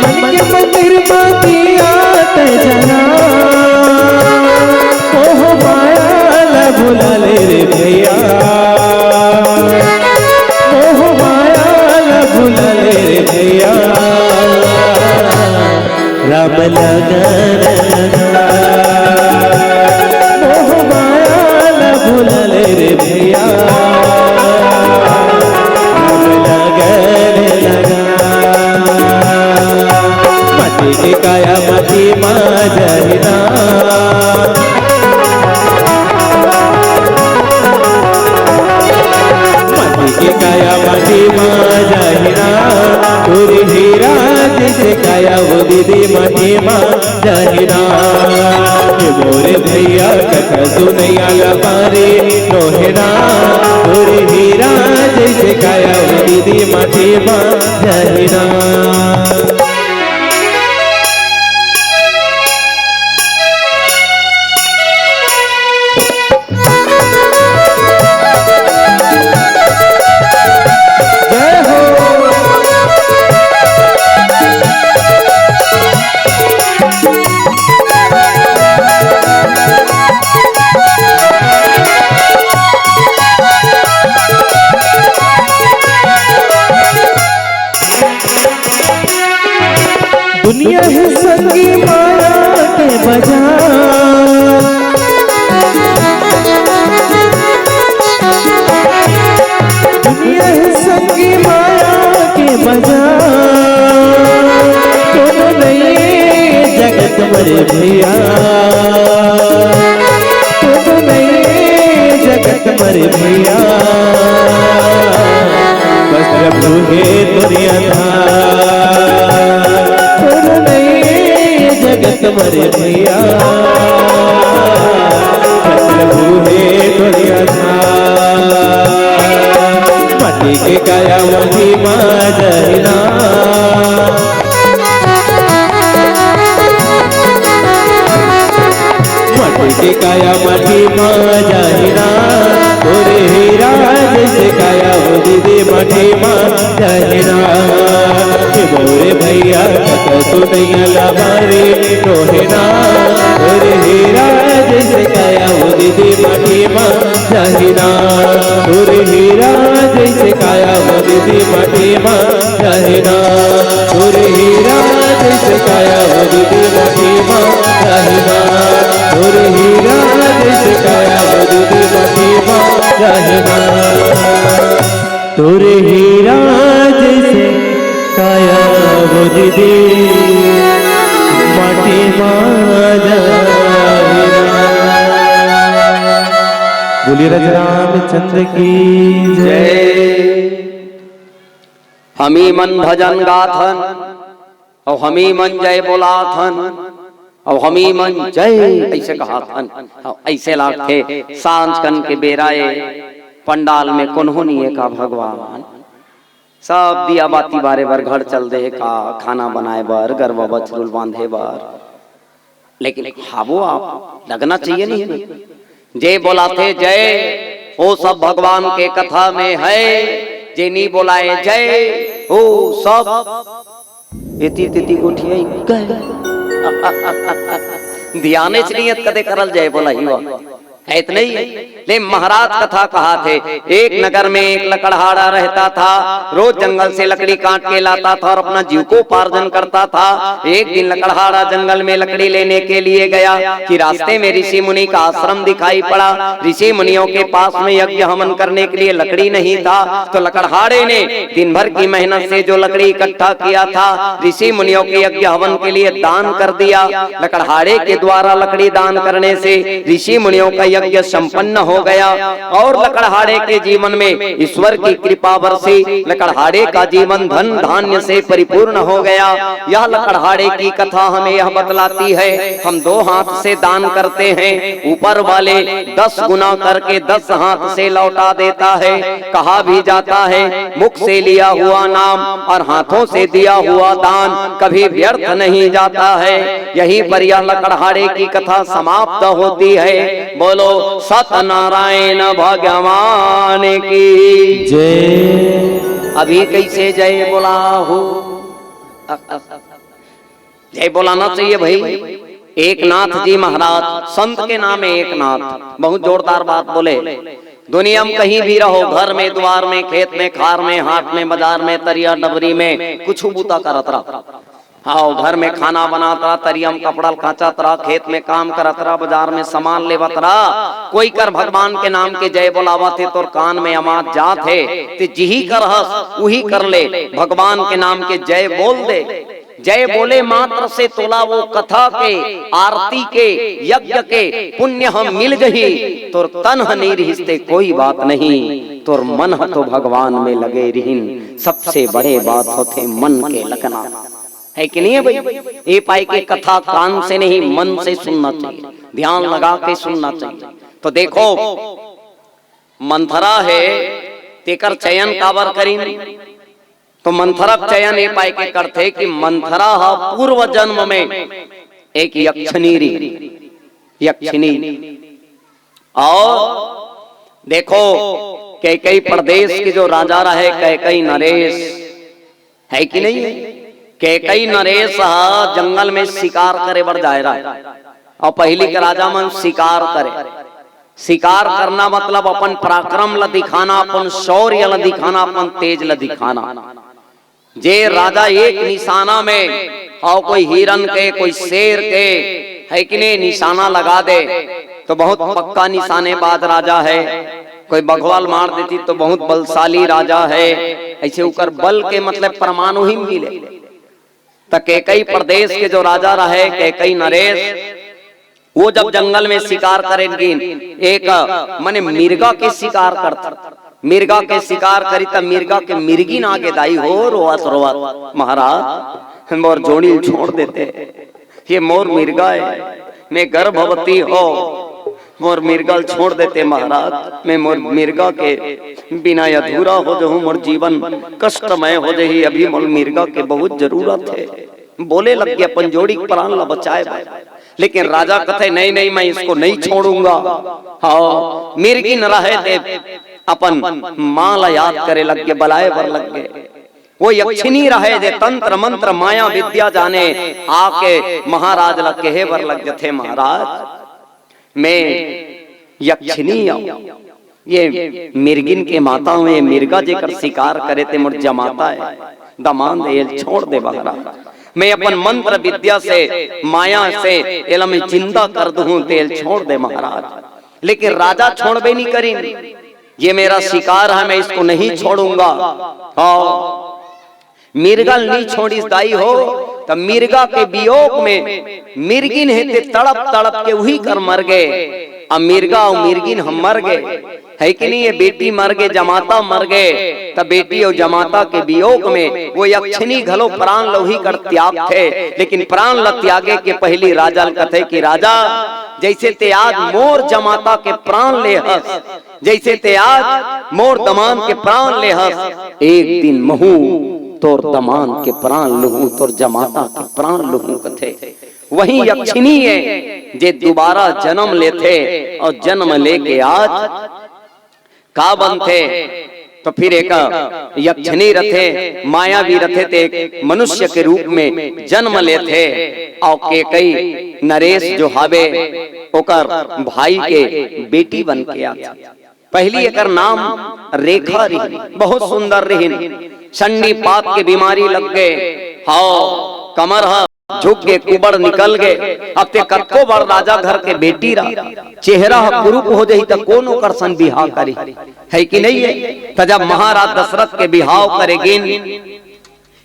मन के मंदिर म दिया ते जला, मोह माया ला भुला ले रे भैया, मोह माया ला भुला ले रे भैया। राम लगन लगा, मोह माया ला भुला ले रे भैया। राम लगन लगा, माटी के काया माटी मा जरना। के काया माटी मा जाही ना, तोर हीरा जैसे काया वो दीदी माटी मा जाही ना। ये मोरे भैया कथा सुनैया ला बारे नोहे ना, तोर हीरा जैसे काया वो दीदी माटी मा जाही ना। जय हो। दुनिया है संगी माया के बाजार, दुनिया है संगी माया के बाजार। कोनो नहीं जगत मरे भैया, कोनो नहीं जगत मरे भैया। बस प्रभु हे तोरे आधार, कोनो नहीं जगत मरे भैया। बस प्रभु हे तोरे आधार, माटी के काया माटी मा जाही ना। माटी के काया माटी मा जाही ना, तोर हीरा जैसे काया वो दीदी माटी मा जाही ना। हे मोरे भैया कथा सुनैया ला बारे नोहे ना, तोर हीरा जैसे काया वो दीदी माटी मा जाही ना, तोर हीरा जैसे काया वो दीदी माटी मा जाही ना, तोर हीरा जैसे काया वो दीदी माटी मा जाही ना, तोर हीरा जैसे काया वो दीदी माटी मा जाही ना, तोर हीरा जैसे काया वो दीदी माटी मा जाही ना। बोलिए राजा रामचंद्र की जय। हमी मन भजन गाथन, अउ हमी मन जय बोलाथन, अउ हमी मन जय अइसे कहाथन, अउ अइसे लागथे। सांझ कन के बेरा ए, पंडाल में कोनो नइ हे का भगवान? सब दिया बाती बारे बर घर चल दे हे का, खाना बनाए बर, गरवा बछरू ल बांधे बर। लेकिन हावो आप लगना चाहिए नहीं। जे बोलाथे जय, वो सब भगवान के कथा में है। जे नी बोलाए जय, वो सब एती तेती गोठियाई गए। ध्यानेच नहीं हे कदे करल जय बोला ही हुआ। है इतना ही। ले महाराज कथा कहाथे, एक नगर में एक लकड़हारा रहता था। रोज जंगल से लकड़ी काट के लाता था और अपना जीविकोपार्जन करता था। एक दिन लकड़हारा जंगल में लकड़ी लेने के लिए गया कि रास्ते में ऋषि मुनि का आश्रम दिखाई पड़ा। ऋषि मुनियों के पास में यज्ञ हवन करने के लिए लकड़ी नहीं था, तो लकड़हारे ने दिन भर की मेहनत से जो लकड़ी इकट्ठा किया था, ऋषि मुनियों के यज्ञ हवन के लिए दान कर दिया। लकड़हारे के द्वारा लकड़ी दान करने से ऋषि मुनियों का यज्ञ संपन्न हो गया और लकड़हारे के जीवन में ईश्वर की कृपा बरसी। लकड़हारे का जीवन धन धान्य से परिपूर्ण हो गया। यह लकड़हारे की कथा हमें यह बतलाती है, हम दो हाथ से दान करते हैं, ऊपर वाले दस गुना करके दस हाथ से लौटा देता है। कहा भी जाता है, मुख से लिया हुआ नाम और हाथों से दिया हुआ दान कभी व्यर्थ नहीं जाता है। यहीं पर यह लकड़हारे की कथा समाप्त होती है। बोलो सतनारायण भगवान की जय। अभी कैसे जय बोला हो? जय बोलाना चाहिए भाई। एकनाथ जी महाराज, संत के नाम है एकनाथ। बहुत जोरदार बात बोले। दुनिया में कहीं भी रहो, घर में, द्वार में, खेत में, खार में, हाट में, बाजार में, तरिया डबरी में, कुछ बूता करत रहा। हाँ, घर में खाना बनात रहा, तरिया में कपड़ा काचत रहा, खेत में काम करत रहा, बाजार में सामान लेवत रहा। कोई कर भगवान के नाम के जय बोलावत हे, तोर कान में आवाज जात हे, ते जिही कर हस, उही कर ले। भगवान के नाम के जय बोल दे। जय बोले मात्र से तोला वो कथा के, आरती के, यज्ञ के पुण्य ह मिल जही। तोर तन ह नइ रिहिस ते कोई बात नहीं, तोर मन ह तो भगवान में लगे रिहिन, सबसे बड़े बात होथे मन के लगना, है कि नहीं है भाई? ए पाए के कथा कान से नहीं, मन से सुनना चाहिए, ध्यान लगा के सुनना चाहिए। तो देखो, मंथरा हे, तेकर चयन काबर करिन? तो मंथरा के चयन ए पाए के करथे कि मंथरा ह पूर्व जन्म में एक यक्षिणी रही, यक्षिणी। और देखो, कैकई प्रदेश के जो राजा रहे, कैकई नरेश, है कि नहीं है? कैकई नरेश ह जंगल में शिकार करे बर जाए रहे, और पहिली के राजा मन शिकार करे। शिकार करना मतलब अपन पराक्रम ला दिखाना, अपन शौर्य ला दिखाना, अपन तेज ला दिखाना। जे राजा एक निशाना में, और कोई हिरन के, कोई शेर के, है कि नहीं, निशाना लगा दे, तो बहुत पक्का निशानेबाज राजा है। कोई बघवा ल मार देती तो बहुत बलशाली राजा है। ऐसे ओकर बल के मतलब प्रमाण ही मिले। त कैकई प्रदेश के जो राजा रहे, कैकई नरेश, वो जब जंगल में शिकार करे गिन, एक मने मिर्गा के शिकार करत, मिर्गा के शिकार करी, त मिर्गा के मिर्गिन आगे दाई हो, रोवत रोवत, "महाराज, मोर जोड़ी ल छोड़ देते, ये मोर मिर्गा है, मैं गर्भवती हो, मोर मिर्गा ल छोड़ देते महाराज, मैं मोर मिर्गा के बिना अधूरा हो जहूँ, मोर जीवन कष्टमय हो जही, अभी मोर मिर्गा के बहुत जरूरत है।" बोले लग गे अपन जोड़ी के प्राण ला बचाए बर। लेकिन राजा कथे, "नहीं, नहीं, मैं इसको नहीं छोड़ूंगा।" हाँ, मिर्गिन रहे ते अपन माँ ला याद करे लग गे, बलाए बर लग गे। वो यक्षिणी रहे जे तंत्र मंत्र माया विद्या जाने, आके महाराज ला कहे बर लग जथे, "महाराज, मैं यक्षिणी आऊं।" ये मिर्गिन के माता हूँ, ये मिर्गा जेकर शिकार करे ते मोर जमाता है, दमांद, एल छोड़ दे बहरा। मैं अपन मंत्र विद्या से, माया से एला मैं जिंदा कर दूं, तेल छोड़ दे महाराज। लेकिन राजा छोड़बे नहीं करिन, "ये मेरा शिकार है, मैं इसको नहीं छोड़ूंगा।" हाँ, मिर्गा ल नी छोड़िस दाई हो, त मिर्गा के वियोग में मिर्गिन हे ते तड़प तड़प के उही कर मर गे। अब मिर्गा अउ मिर्गिन ह मर गे, है कि नहीं? ये बेटी मर गे, जमाता मर गे, त बेटी अउ जमाता के वियोग में वो यक्षिणी घलो प्राण ल उही कर त्यागथे। लेकिन प्राण ल त्यागे के पहिली राजा ल कथे कि राजा, जैसे ते आज मोर जमाता के प्राण ले हस, जैसे ते आज मोर दमांद के प्राण ले हस, एक दिन महू तोर दमांद के प्राण लुहूं, तोर जमाता के प्राण लुहूं कथे। वही यक्षिणी है जे दोबारा जन्म लेथे अउ जन्म लेके आज का बनथे? तो फिर एक यक्षिणी रथे, मायावी रथे, ते एक मनुष्य के रूप में जन्म लेथे अउ कैकई नरेश जो हावे ओकर भाई के बेटी बन के आथे। पहिली एकर नाम रेखा रिहिन, बहुत सुंदर रिहिन। संडीपात के बीमारी लग गे, हव, कमर ह झुक गे, कुबड़ निकल गे। अब ते कतको बड़ राजा घर के बेटी रह, चेहरा ह कुरूप हो जही त कोन ओकर सन बिहाव करी, है कि नहीं है? त जब महाराज दशरथ के बिहाव करे गिन,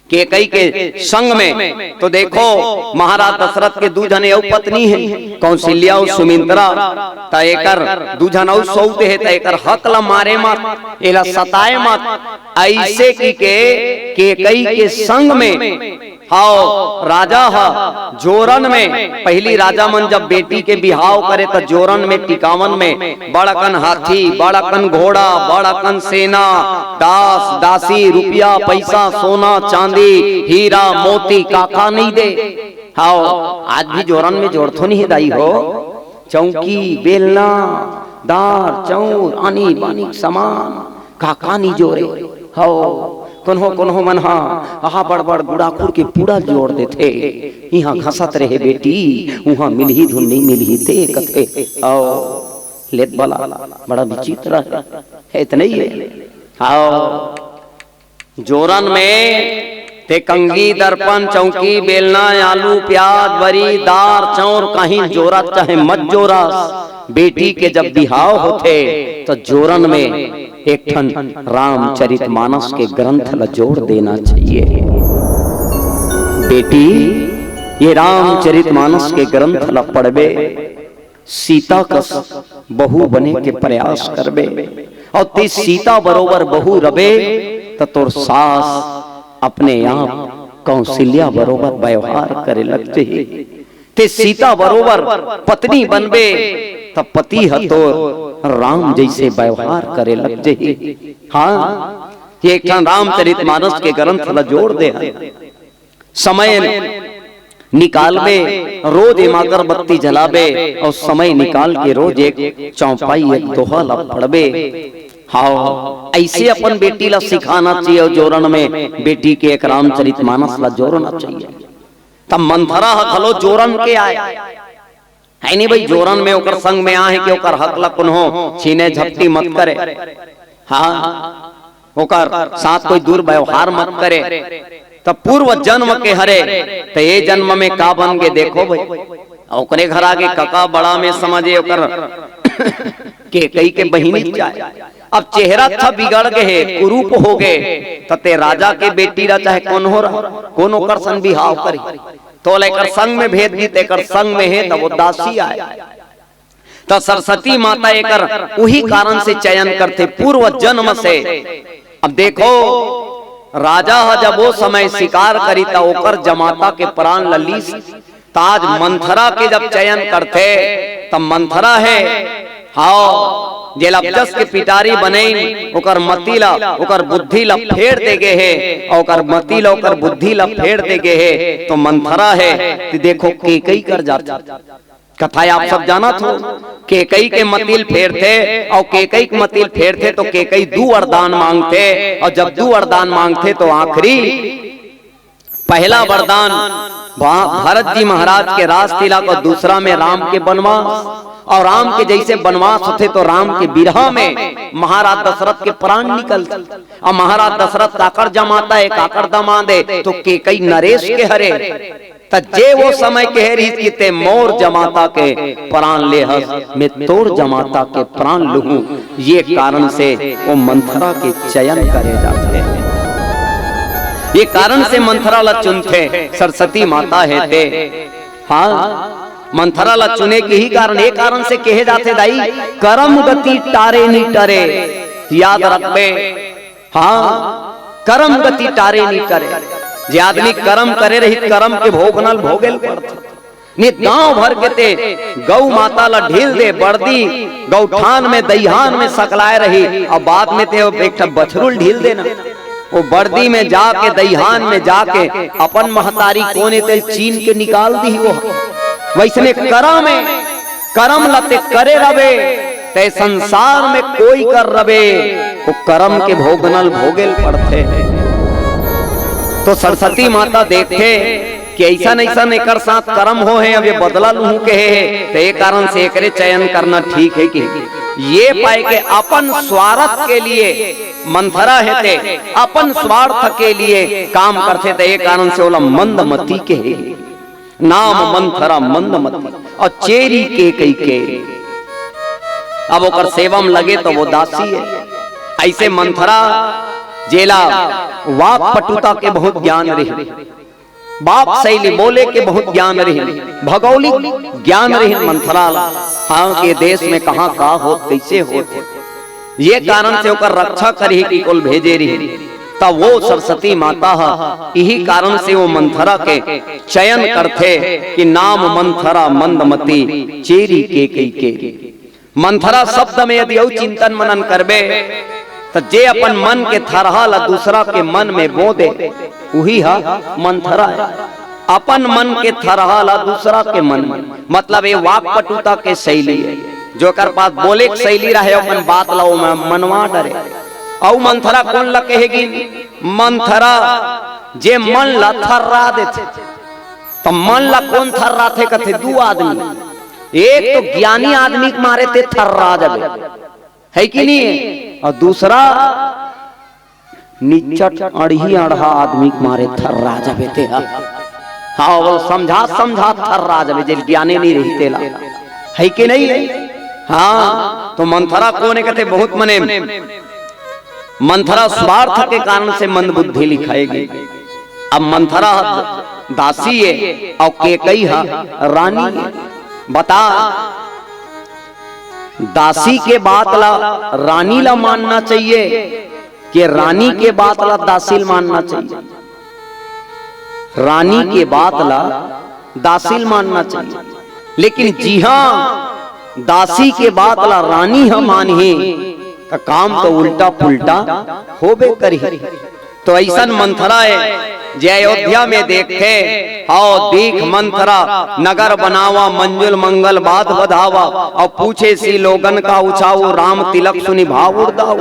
कैकई के संग में। तो देखो, महाराज दशरथ के दू झने अउ पत्नी हे, कौशल्या अउ सुमित्रा। त एकर दू झन अउ सौत हे, त एकर हक ल मारे मत, एला सताए मत। ऐसे कि के कैकई के संग में, हाव, राजा ह जोरन में, पहिली राजा मन जब बेटी के बिहाव करे त जोरन में, टिकावन में बड़ अकन हाथी, बड़ अकन घोड़ा, बड़ अकन सेना, दास, दासी, रुपया, पैसा, सोना, चांदी, हीरा, मोती, काका नहीं दे। हाव, आज भी जोरन में जोरथो नहीं हे दाई हो। चौकी, बेलना, दार, चौर, आनी बानी सामान, काका नहीं जोरे। हाव, कोनो कोनो मन हा, आहा, बड़ बड़ गुड़ाखुर के पूड़ा जोर देथे। इहाँ घसत रहे बेटी, उहाँ मिलही धुन नहीं मिलही ते कथे। हाव, लेत बला बड़ा विचित्र हे, हे त नहीं हे? हाव, जोरन में ते कंगी, दर्पण, चौकी, बेलना, आलू, प्याज, बरी, दार, चौर, कहीं जोरत चाहे मत जोरस, बेटी के जब बिहाव होथे, त जोरन में एक ठन रामचरित मानस के ग्रंथ ल जोर देना चाहिए। बेटी, ये रामचरित मानस के ग्रंथ ल पढ़बे, सीता कस बहू बने के प्रयास करबे। अउ ते सीता बरोबर बहू रबे, त तोर सास अपने आप कौशल्या बरोबर व्यवहार करे लग जही। ते सीता बरोबर पत्नी बनबे, त पति ह तोर राम जइसे व्यवहार करे लग जही। हाँ, ये एक ठन रामचरित मानस के ग्रंथ ल जोड़ दे हन। समय निकालबे, रोज एमा अगरबत्ती जलाबे अउ समय निकाल के रोज एक चौपाई, एक दोहा ल पढ़बे। हाँ, अइसे अपन बेटी ल सिखाना चाहिए अउ जोरन में बेटी के एक रामचरित मानस ल जोरना चाहिए। त मंथरा ह घलो जोरन के आय। है नहीं भाई, जोरन में ओकर संग में आहे कि ओकर हक ला कोनो छीने झपटी मत करे। हाँ, ओकर साथ कोई दुर्व्यवहार मत करे। त पूर्व जन्म के हरे, त ये जन्म में का बन के देखो भाई। ओकरे घर आगे कका बड़ा में समझे ओकर केकई के बहिनी जाय। अब चेहरा अच्छा बिगड़ गे हे, कुरूप हो गे, त ते राजा के बेटी रा चाहे कोन हो रहा, कोन ओकर सन बिहाव करी। तोला एकर संग में भेज दी, त एकर संग में हे, त वो दासी आय। त सरस्वती माता एकर उही कारण से चयन करथे, पूर्व जन्म से। अब देखो, राजा ह जब वो समय शिकार करी, त ओकर जमाता के प्राण ल लीस। त आज मंथरा के जब चयन करथे, त मंथरा हे, हाव, जेला जस के पिटारी बनइन, ओकर मति ल, ओकर बुद्धि ल फेर दे गे हे, अउ ओकर मति ल, ओकर बुद्धि ल फेर दे गे हे, तो मंथरा हे। त देखो, केकई कर जाथे। कथा आप सब जानत हो, केकई के मति ल फेरथे, अउ केकई के मति ल फेरथे, तो केकई दू वरदान मांगथे, अउ जब दू वरदान मांगथे, तो आखिरी पहला वरदान भा-, भरत जी महाराज के राज तिलक अउ दूसरा में राम के बनवास। अउ राम के जइसे बनवास होथे तो राम के बिरहा में महाराज दशरथ के प्राण निकलथे। अउ महाराज दशरथ काकर जमाता हे, काकर दमाद हे, तो केकई नरेश के हरे। त जे वो समय कहे रहिस कि ते मोर जमाता के प्राण ले हस, मैं तोर जमाता के प्राण लूहूं, ये कारण से वो मंथरा के चयन करे जाथे। ये कारण से मंथरा ला चुनथे, सरस्वती माता हे ते। हाँ, मंथरा ला चुने के ही कारण, ये कारण से कहे जाथे दाई, करम गति टारे नी टरे। याद रखबे, हाँ, करम गति टारे नी टरे। जे आदमी करम करे रही, करम के भोगनल भोगेल पड़थे। नित गांव भर के ते गौ माता ला ढील दे, बरदी गौठान में, दईहान में सकलाए रही, अउ बाद में ते एक ठा बछरू ल ढील देना। वो बरदी में जाके, दईहान में जाके अपन महतारी कोन ए तेल चीन के निकाल दी वो। वइसने करम में, करम ला ते करे रबे, ते संसार में कोई कर रबे, वो करम के भोगनल भोगेल पड़थे। तो सरस्वती माता देखथे कि अइसन अइसन एकर साथ करम हो हे, अब ये बदला लूहूं के हे, तो ये कारण से एकरे चयन करना ठीक हे कि ये पाए के अपन स्वार्थ के लिए मंथरा हे ते अपन स्वार्थ के लिए काम करथे, तो ये कारण से ओला मंदमती के हे। नाम मंथरा मंदमती अउ चेरी केकई के। अब ओकर सेवा में लगे तो वो दासी हे। अइसे मंथरा जेला वाक्पटुता के बहुत ज्ञान रही, बाप सैली बोले के बहुत ज्ञान रही, भगौलिक ज्ञान रही मंथरा ला। हाँ, के देश में कहाँ का होत, कइसे होत, ये कारण से ओकर रक्षा करही कि कोल भेजे रही। त वो सरस्वती माता ह इही कारण से वो मंथरा के चयन करथे कि नाम मंथरा मंदमती चेरी केकई के। मंथरा शब्द में यदि अउ चिंतन मनन करबे, त जे अपन मन के थरहा ला दूसरा के मन में बो दे, उही ह मंथरा हे। अपन मन के थरहा ला दूसरा के मन में, मतलब ये वाक्पटुता के शैली हे। जो एकर पास बोले के शैली रहे, अपन बात ला ओमा मनवा डरे। अउ मंथरा कोन ला कहेगी? मंथरा जे मन ला थर्रा देथे। त मन ला कोन थर्राथे कथे? दू आदमी। एक तो ज्ञानी आदमी के मारे ते थर्रा जबे, हे कि नहीं? अउ दूसरा निचट अड़ही अड़हा आदमी के मारे थर्रा जबे ते ह। हाँ, वो समझा समझा थर्रा जबे, जे ज्ञाने नहीं रही तेला, हे कि नहीं? हाँ, तो मंथरा कोन ए कथे? बहुत मने मंथरा स्वार्थ के कारण से मंदबुद्धि लिखाएगी। अब मंथरा ह दासी हे अउ केकई ह रानी हे। बता, दासी के बात ला रानी ला मानना चाहिए कि रानी के बात ला दासी ला मानना चाहिए? रानी के बात ला दासी ला मानना चाहिए, लेकिन जिहां दासी के बात ला रानी ह मानही, त काम तो उल्टा पुल्टा होबे करही। तो अइसन मंथरा हे, जे अयोध्या में देखथे, "हव दीख मंथरा, नगर बनावा, मंजुल मंगल बात बधावा, अउ पूछे सी लोगन का उछाऊ, राम तिलक सुनि भाव उड़दाऊ।"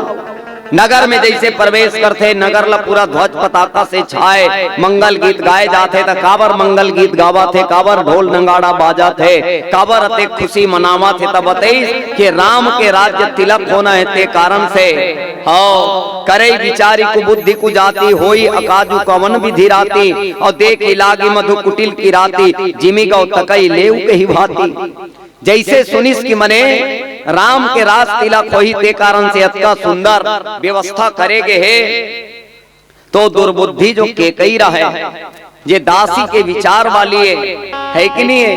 नगर में जइसे प्रवेश करथे, नगर ला पूरा ध्वज पताका से छाए, मंगल गीत गाए जाथे, त काबर मंगल गीत गावत हे, काबर ढोल नगाड़ा बाजत हे, काबर अतेक खुशी मनावत हे, त बतइस कि राम के राज्य तिलक होना हे, ते कारण से हव, करई बिचारी कुबुद्धि कुजाति, होई अकाजु कवन विधि राति, अउ देखि लागी मधु कुटिल की राति, जिमि गौ तकई लेउ कहि भाति। जइसे सुनिस कि मने राम के राज तिलक होही, ते कारण से अतका सुंदर व्यवस्था करे गे हे, तो दुर्बुद्धि जो केकई रहय, जे दासी के विचार वाली हे, हे कि नहीं हे,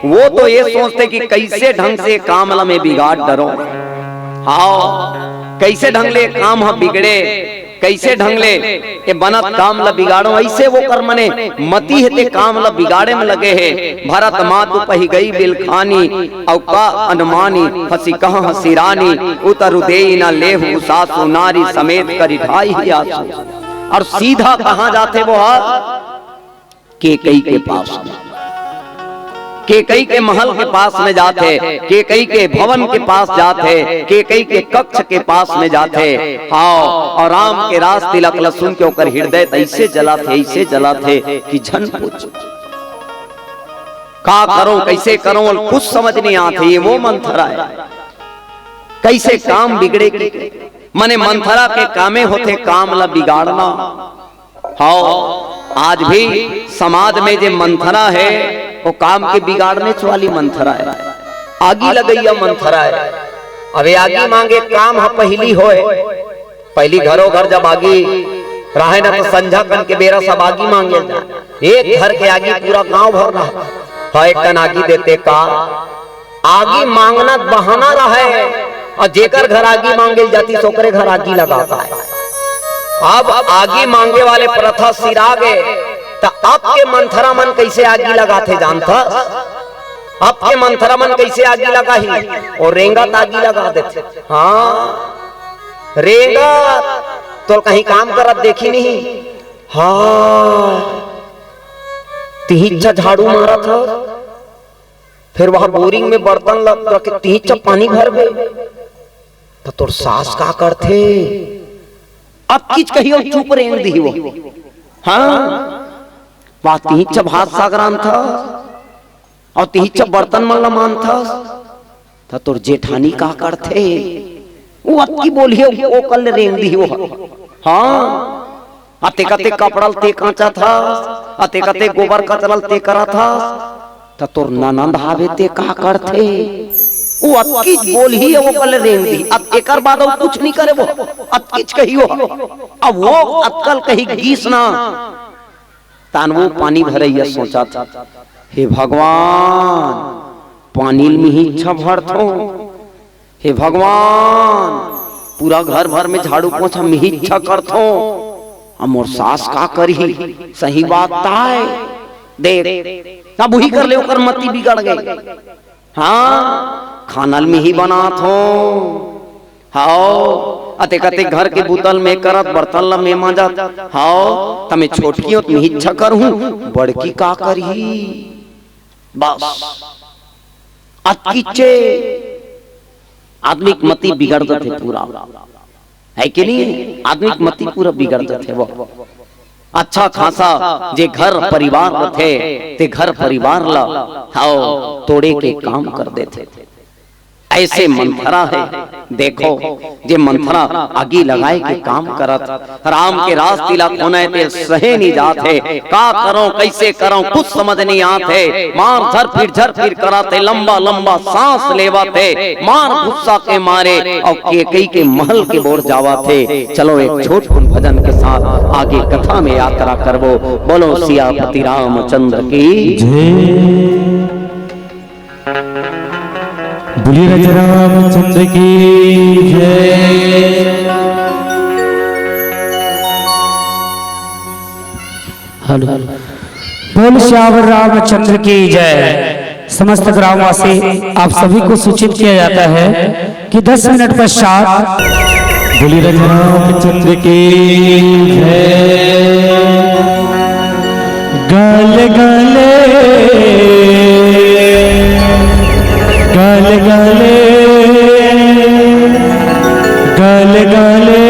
वो तो ये सोचथे कि कइसे ढंग से काम ल मैं बिगाड़ डरों। हव, कइसे ढंग ले काम ह बिगड़े, कइसे ढंग ले ए बनत काम ल बिगाड़ों, अइसे वोकर मने मति हे ते काम ल बिगाड़े म लगे हे। भरत मातु पहि गई बिलखानी, अउ का अनुमानी, हँसि कहँ हँसि रानी, उतरु देइ न लेहु सासु, नारी समेत करि ढाई आसु। अउ सीधा कहाँ जाथे वो ह? केकई के पास में, केकई के महल के पास में जाथे, केकई के भवन के पास जाथे, केकई के कक्ष के पास में जाथे। हव, अउ राम के राज तिलक ल सुन के ओकर हृदय त अइसे जलाथे, अइसे जलाथे कि झन पूछ। का करों, कइसे करों, कुछ समझ नहीं आथे। ये वो मंथरा हे, कइसे काम बिगड़े कि, मने मंथरा के कामे होथे काम ल बिगाड़ना। हव, आज भी समाज में जे मंथरा हे, वो काम के बिगाड़नेच वाली मंथरा हे, आगी लगइया मंथरा हे। अब ए आगी मांगे काम ह पहिली होय, पहिली घरो घर जब आगी रहय न, त संझा कन के बेरा सब आगी मांगे जाय। एक घर के आगी पूरा गांव भर रहा। हव, एक कन आगी देते का? आगी मांगना बहाना रहय, अउ जेकर घर आगी मांगे ल जातिस, ओकरे घर आगी लगावत हे। अब आगी मांगे वाले प्रथा सिरा गे, त अब के मंथरा मन कइसे आगी लगाथे जानथस? अब के मंथरा मन कइसे आगी लगाही? ओ रेंगत आगी लगा देथे। हाँ, रेंगत। तोला कहीं काम करत देखी नहीं? हाँ, तिहिच्चा झाड़ू मारत हस, फेर वहां बोरिंग में बर्तन ल रख के तिहिच्चा पानी भरबे, त तोर सास का करथे? अतकिच कही अउ चुप रेंग दिही वो। हाँ, वहां तिहिच्चा भात साग रांधथस अउ तिहिच्चा बर्तन मन ल मांजथस, त तोर जेठानी का करथे? वो अतकी बोलही, वो कल रेंग दिही वो। हाँ, अतेक अतेक कपड़ा ल ते कांचत हस, अतेक अतेक गोबर कचरा ल ते करत हस, त तोर ननंद हावे ते का करथे? वो अतकीच बोलही, वो कल रेंग दिही। अब एकर बाद अउ कुछ नहीं करे वो, अतकीच कही वो। अब वो अतकल कही गीस ना, तान वो पानी भरइया सोचत, "हे भगवान, पानी ल मिहिच्चा भरथों, हे भगवान, पूरा घर भर में झाड़ू पोछा मिहिच्चा करथों, अब मोर सास का करही?" सही बात ताय। देख, अब उही कर ले, ओकर मति बिगड़ गे। हाँ, खाना ल मिही बनाथों। हव, अतेक अतेक घर के बुता ल मैं करत, बर्तन ल मैं मांजत। हव, त मैं छोटकी हों त मिहिच्चा करहूं, बड़की का करही? बस, अतकिचे आदमी के मति बिगड़ जथे पूरा, हे कि नहीं? आदमी के मति पूरा बिगड़ जथे वो। अच्छा खासा जे घर परिवार रथे, ते घर परिवार ल, हव, तोड़े के काम कर देथे। अइसे मंथरा हे, देखो, जे मंथरा आगी लगाए के काम करत, राम के रास तिलक होना हे ते सहे नहीं जात हे। का करों, कइसे करों, कुछ समझ नहीं आत हे। मार झरपीट झरपीट करत हे, लंबा लंबा सांस लेवत हे, मार गुस्सा के मारे अउ केकई के महल के बोर जावत हे। चलो एक छोट कुन भजन के साथ आगे कथा में यात्रा करबो। बोलो सियापति रामचंद्र की। जय। बोलिए राजा रामचंद्र की जय। हेलो। बोल सियावर रामचंद्र की जय। समस्त ग्रामवासी, आप सभी को सूचित किया जाता है कि दस मिनट पश्चात बोलिए राजा रामचंद्र की जय। गल गले, गल गले, गल गले,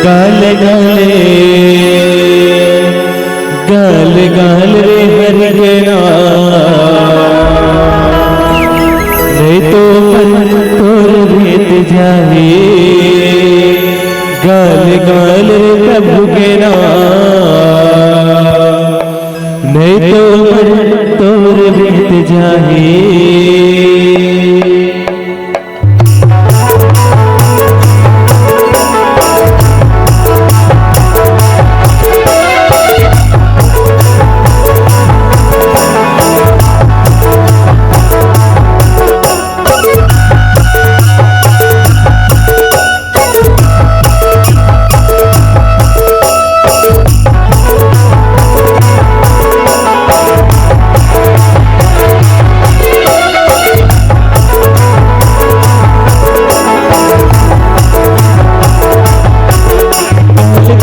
गल गले, गल गल रे हरि के नाम, नहीं तो मन तोर बीत जाही। गल गल रे प्रभु के नाम, नहीं तो मन तोर बीत जाही।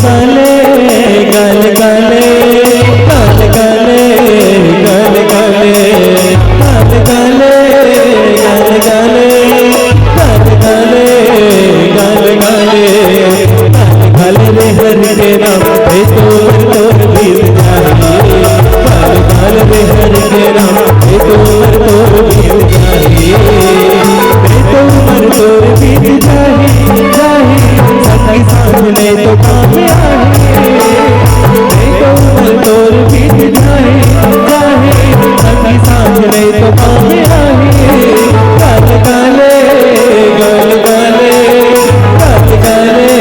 गल गले, गल गले, गल गले, गल गले, गल गले, गल गले, गल गले, गल गले, गल गले रे हरि के नाम, हे तो तोर बीत जाही। गल गल रे हरि के नाम, हे तो तोर बीत जाही। हे तो तोर बीत जाही, जाही। संगी साथ ले तो काम आही। हे तो तोर बीत जाही, जाही। संगी साथ ले तो काम आही। गल गले, गल गले, गल गले,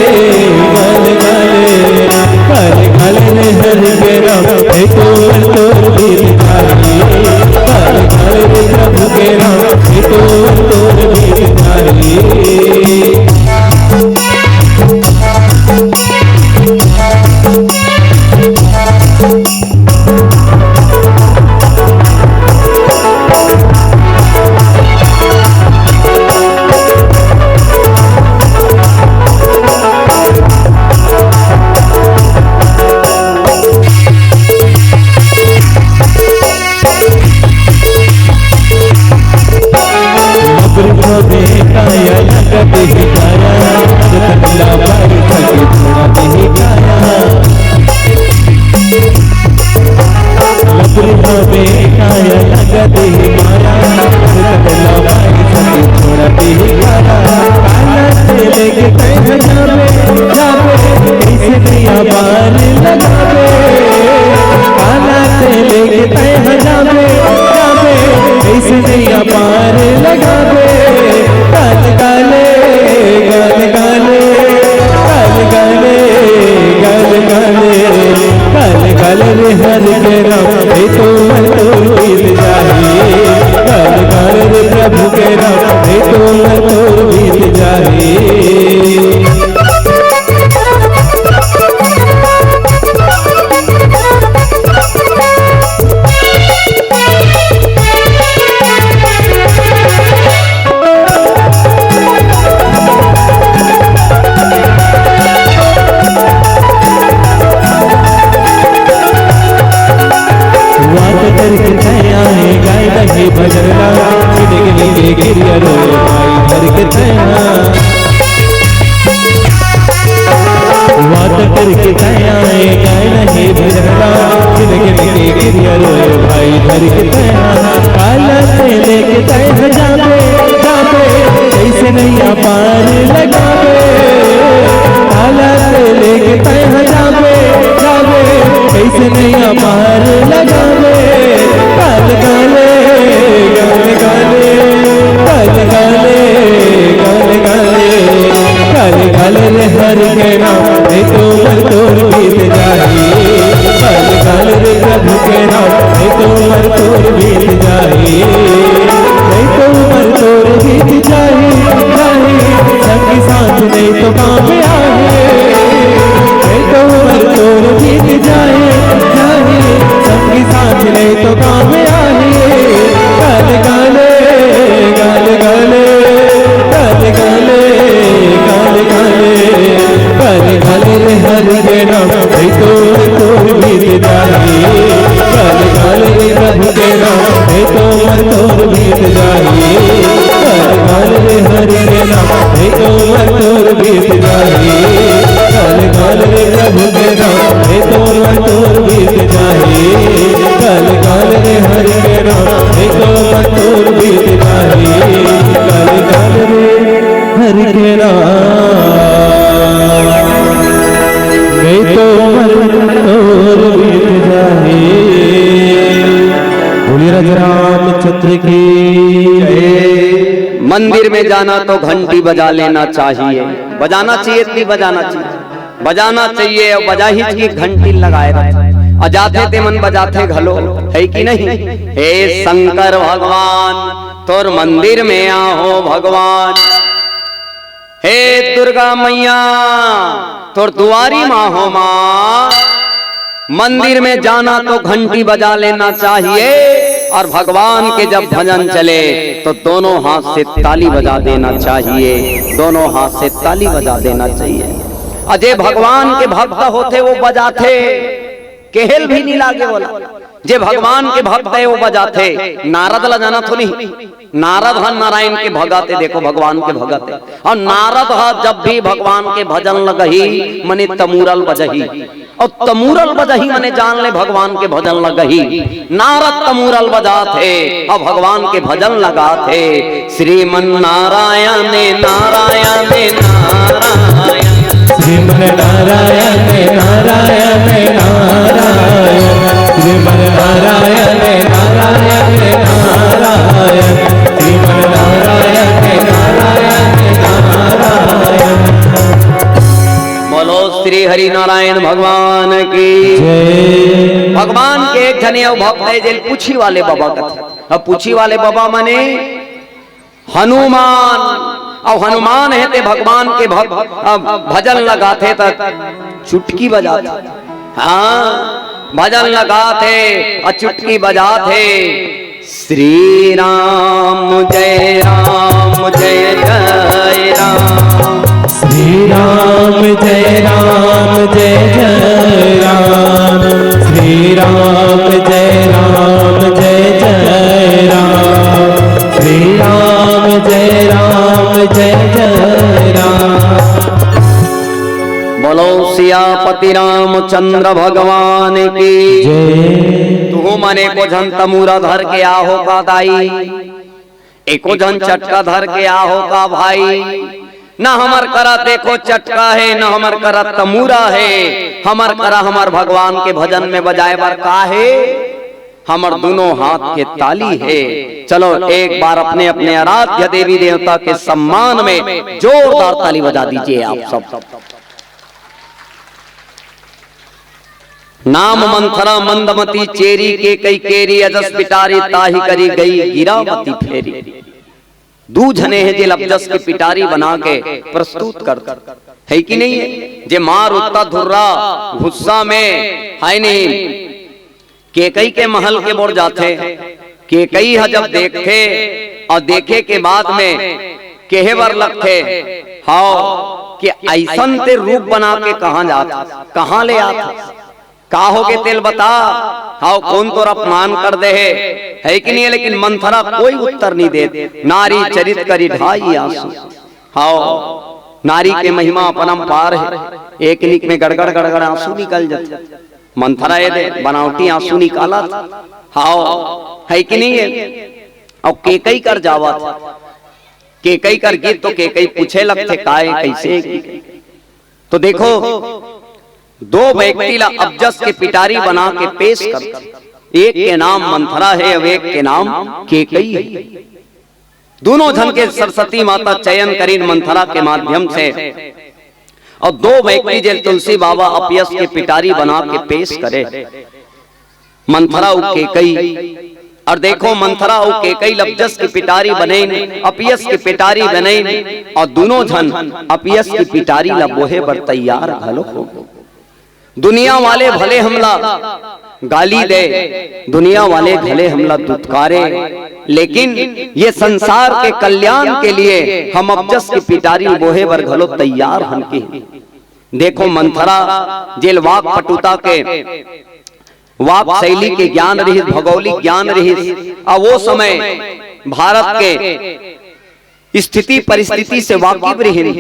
गल गले, गल गले रे हरि के नाम, हे तो तोर बीत जाही। गल गल रे प्रभु के नाम, हे तो तोर बीत जाही। पार लगावे। गल गले, गल गले, गल गले, गल गले, गल गल रे हरि के नाम, हे तो मन तोर बीत जाही। गल गल रे प्रभु के नाम, हे तो मन तोर बीत जाही। वात करके तैं आए गाय लगे भजन ला, छिड़क लेके गिरिया रोए भाई धर के तैं। वात करके तैं आए गाय लगे भजन ला, छिड़क लेके गिरिया रोए भाई धर के तैं। काला से लेके तैं जाबे, जाबे, कैसे नैया पार लगाबे। काला से लेके तैं जाबे, जाबे, कैसे नैया पार लगाबे। गल गले, गल गले, गल गले, गल गले, गल गल रे हरि के नाम, हे तो मन तोर बीत जाही। गल गल रे प्रभु के नाम, हे तो मन तोर बीत जाही। नहीं तो उम्र तोर बीत जाही, जाही, संगी साथ नहीं तो काम आहे। नहीं तो उम्र तोर बीत जाही, जाही, संगी साथ नहीं तो काम आहे। गाल गाले, गाल गाले, गाल गाले, गाल गाले, गाल गाले रे हरि के नाम, नहीं तो उम्र तोर बीत जाही। गाल गाले रे प्रभु के नाम, नहीं तो उम्र तोर बीत जाही। गाल गाल रे हरि के नाम, नहीं तो उम्र तोर बीत जाही। गाल गाल रे प्रभु के नाम, नहीं तो उम्र तोर बीत जाही। गाल गाल रे हरि के नाम, नहीं तो उम्र तोर बीत जाही। गाल गाल रे हरि के नाम, नहीं तो उम्र तोर बीत जाही। बोलिए राजा रामचंद्र की जय। मंदिर में जाना तो घंटी बजा लेना चाहिए, बजाना चाहिए कि नहीं बजाना चाहिए? बजाना चाहिए। और बजा ही की घंटी लगाए रहे, और जाथे ते मन बजाथे घलो, है कि नहीं? हे शंकर भगवान, तोर मंदिर में आहो भगवान, हे दुर्गा मैया, तोर दुआरी माँ हो माँ। मंदिर में जाना तो घंटी बजा लेना चाहिए, और भगवान के जब भजन चले तो दोनों हाथ से ताली बजा देना चाहिए, दोनों हाथ से ताली बजा देना चाहिए। और जे भगवान के भक्त होथे वो बजाथे, केहेल भी नहीं लागे बोला। जे भगवान के भक्त है वो बजाथे। नारद ला जाना तो नहीं, नारद ह नारायण के भगत है, देखो भगवान के भगत है। और नारद ह जब भी भगवान के भजन लगही मने तमूरल बजही, और तमूरल बजही मने जान ले भगवान के भजन लगही। नारद तमूरल बजात है और भगवान के भजन लगात है। श्रीमन नारायण नारायण नारायण। श्रीमन नारायण नारायण नारायण। श्रीमन नारायण नारायण नारायण। श्रीमन नारायण नारायण नारायण। बोलो श्री हरि नारायण भगवान की जय। भगवान के एक झने अउ भक्त है, जेल पूछी वाले बाबा कथे। अब पूछी वाले बाबा मने हनुमान। अब हनुमान है ते भगवान के भग-, अब भजन लगाथे त चुटकी बजाथे। हाँ, भजन लगाथे और चुटकी बजाथे। श्री राम जय राम जय जय राम। श्री राम जय राम जय जय राम। श्री राम जय राम जय जय राम। श्री राम जय राम जय जय राम। बोलो सियापति रामचंद्र भगवान की जय। तुहू मन एको झन तमूरा धर के आहो का दाई, एको झन चटका धर के आहो का भाई। न हमर करा देखो चटका है, न हमर करा तमूरा है। हमर करा हमर भगवान के भजन में बजाए बर का है? हमर दोनों हाथ के ताली है। चलो एक बार अपने अपने आराध्य देवी देवता के सम्मान में जोरदार ताली बजा दीजिए आप सब। नाम मंथरा मंदमती चेरी, केकई केरी अजस पिटारी, ताहि करी गई गिरावती फेरी। दू झने हे जेला अजस के पिटारी बना के प्रस्तुत करथे, है कि नहीं है? जे मार उत्ता धुर्रा गुस्सा में, है नहीं, केकई के महल के बोर जाथे। केकई ह जब देखथे और देखे के बाद में केहे बर लगथे, हाव, कि अइसन ते रूप बना के कहाँ जात, कहाँ ले आत? का होगे तेल बता? हाव, कोन तोर अपमान कर दे हे, है कि नहीं? लेकिन मंथरा कोई उत्तर नहीं देत। नारी चरित करी ढाई आंसू। हाव, नारी के महिमा अपरंपार हे। एक निक में गड़गड़ गड़गड़ आंसू निकल जाथे। मंथरा ए दे बनावटी आंसू निकालत। हाव, है कि नहीं है? अउ केकई कर जावत, केकई कर गित तो केकई पूछे लगथे, "काय, कैसे?" तो देखो, दो व्यक्ति ला अजस के पिटारी बना के पेश करथे। एक के नाम मंथरा हे अउ एक के नाम केकई हे। दोनों झन के सरस्वती माता चयन करिन मंथरा के माध्यम से, अउ दो व्यक्ति जेल तुलसी बाबा अजस के पिटारी बना के पेश करे, मंथरा अउ केकई। अउ देखो, मंथरा अउ केकई ल अपजस के पिटारी बनइन, अपयस के पिटारी बनइन, अउ दूनों झन अपयस के पिटारी ल बोहे बर तैयार घलो हो। दुनिया वाले भले हमला गाली दे, दुनिया वाले भले हमला दुत्कारे, लेकिन ये संसार के कल्याण के लिए हम अपजस के पिटारी ल बोहे बर घलो तैयार हन के। देखो, मंथरा जेला वाक पटुता के, वाक शैली के ज्ञान रिहिस, भौगोलिक ज्ञान रिहिस, अउ वो समय भारत के स्थिति परिस्थिति से वाकिफ रिहिन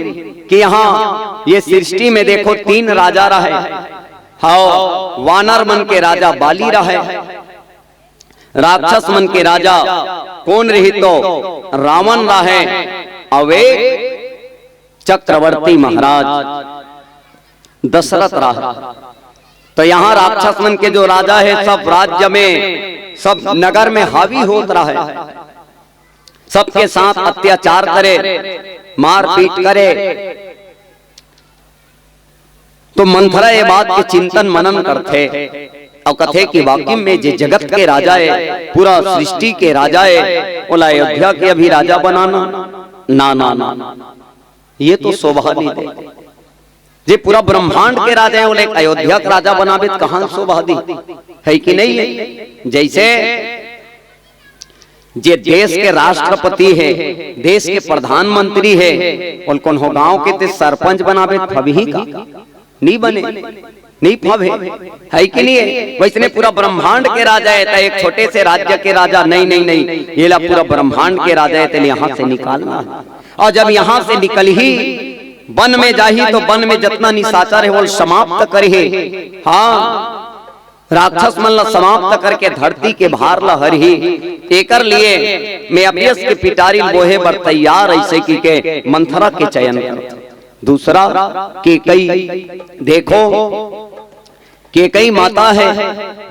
कि यहाँ ये सृष्टि में देखो, तीन राजा रहे, हव, वानर मन के राजा बाली रहे, राक्षस मन के राजा कोन रहे तो रावण रहे, अउ एक चक्रवर्ती महाराज दशरथ रहे। तो यहाँ राक्षस मन के जो राजा हे, सब राज्य में, सब नगर में हावी होत रहे, सबके साथ अत्याचार करे, मारपीट करे। तो मंथरा ये बात के चिंतन मनन करथे अउ कथे कि वाकई में जे जगत के राजा हे, पूरा सृष्टि के राजा हे, ओला अयोध्या के अभी राजा बनाना, ना, ना, ना, ये तो शोभा नहीं दे। जे पूरा ब्रह्मांड के राजा हे, ओला एक अयोध्या के राजा बनाबे त कहाँ शोभा दी, हे कि नहीं हे? जैसे जे देश के राष्ट्रपति हे, देश के प्रधानमंत्री हे, ओला कोनो गांव के ते सरपंच बनाबे त फबही का? नहीं बने, नहीं फबे, हे कि नहीं हे? वैसने पूरा ब्रह्मांड के राजा हे, त एक छोटे से राज्य के राजा नहीं, नहीं, नहीं, ये ला पूरा ब्रह्मांड के राजा हे, तेला यहाँ से निकालना हे। अउ जब यहाँ से निकलही, वन में जाही, तो वन में जतना निशाचर हे, ओला समाप्त करही। हाँ, राक्षस मन ला समाप्त करके धरती के भार ला हरही। एकर लिए मैं अपयस के पिटारी ल बोहे बर तैयार, ऐसे कहिके मंथरा के चयन करथे। दूसरा केकई, देखो, केकई माता हे,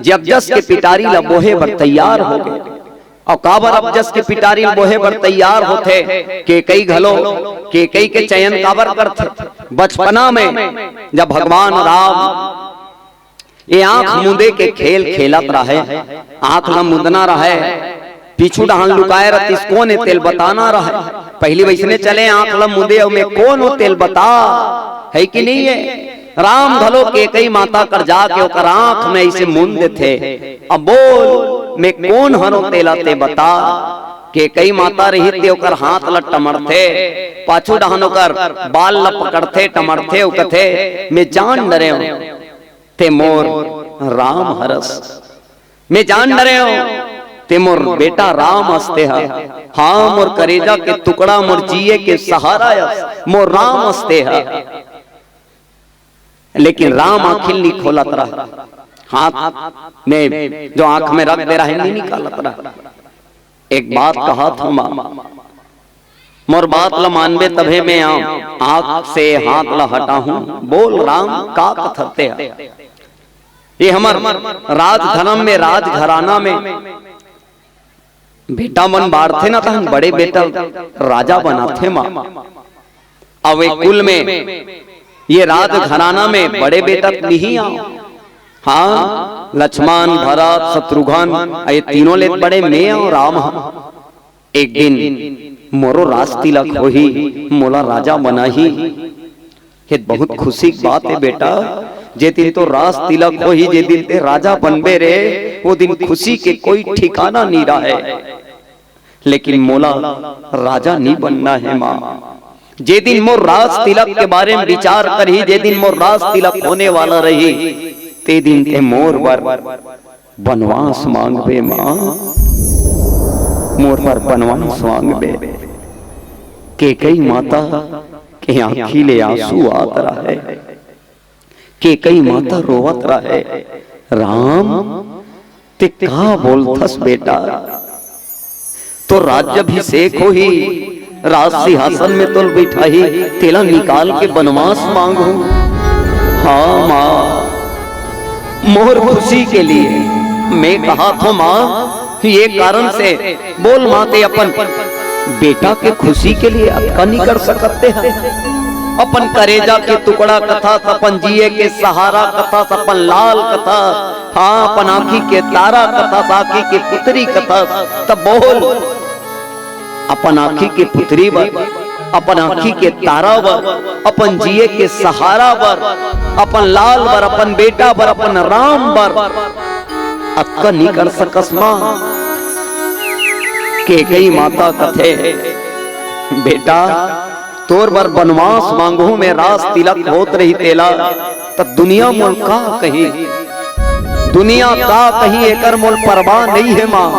जे अपजस के पिटारी ला बोहे बर तैयार होगे। अउ काबर अपजस के पिटारी ल बोहे बर तैयार होथे केकई घलो? केकई के चयन काबर करथे? बचपना में जब भगवान राम ये आंख मूंदे के खेल खेलत रहे, आंख ला मूंदना रहे, पीछू डहान लुकाए रहतिस, कोन ए तेला बताना रहे। पहिली वैसने चले, आंख ला मूंदे अउ में कोन ओ तेला बता, हे कि नहीं हे? राम घलो केकई माता कर जाके ओकर आंख में ऐसे मूंद देथे, अब बोल, में कोन हरों तेला ते बता। केकई माता रही ते ओकर हाथ ला टमड़थे, पाछू डहान ओकर बाल ला पकड़थे, टमड़थे, अउ कथे, में जान डरेंव, ते मोर राम हरस। में जान डरेंव, ते मोर बेटा राम अस तेहा। हाँ, मोर करेजा के टुकड़ा, मोर जिए के सहारा अस, मोर राम अस तेहा। लेकिन राम आँखी ल नी खोलत रहा, हाथ में जो आँख में रख दे रहा हे, नी निकालत रहा। एक बात कहत हँव माँ, मोर बात ल मानबे तभे में आँव, आँख से हाथ ल हटाहूँ। बोल राम, का कथस तेहा? ये हमर राजधर्म में, राजघराना में बेटा मन बाढ़थे ना, तहन बड़े बेटा राजा बनाथे माँ। अउ ए कुल में, ये राजघराना में बड़े बेटा मिही आँव। हाँ, लक्ष्मण, भरत, शत्रुघ्न, ये तीनों ले बड़े में अउ राम ह। एक दिन मोरो राज तिलक होही, मोला राजा बनाही। ये बहुत खुशी के बात हे बेटा, जे दिन तोर राज तिलक होही, जे दिन ते राजा बनबे रे, ओ दिन खुशी के कोई ठिकाना नी रहे। लेकिन मोला राजा नी बनना हे माँ। जे दिन मोर राज तिलक के बारे में विचार करही, जे दिन मोर राज तिलक होने वाला रही, ते दिन ते मोर बर बनवास मांगबे माँ, मोर बर बनवास मांगबे। केकई माता के आँखी ले आंसू आत रहे, केकई माता रोवत रहे, राम, ते का बोलथस बेटा? तोर राज्याभिषेक होही, राज सिंहासन में तोल बिठाही, तेला निकाल के बनवास मांगहूँ। हाँ माँ, मोर खुशी के लिए। मैं कहत हँव माँ, ये कारण से। बोल माँ, ते अपन बेटा के खुशी के लिए अतका नी कर सकत तेहा? अपन करेजा के टुकड़ा कथस, अपन जिए के सहारा कथस, अपन लाल कथस, हाँ, अपन आँखी के तारा कथस, आँखी के पुतरी कथस, त बोल, अपन आँखी के पुतरी बर, अपन आँखी के तारा बर, अपन जिए के सहारा बर, अपन लाल बर, अपन बेटा बर, अपन राम बर अतका नी कर सकस माँ? केकई माता कथे, बेटा, तोर बर बनवास मांगहूं मैं, रास तिलक होत रही तेला, त दुनिया मोल का कही, दुनिया का कही, एकर मोल परवाह नइ हे माँ,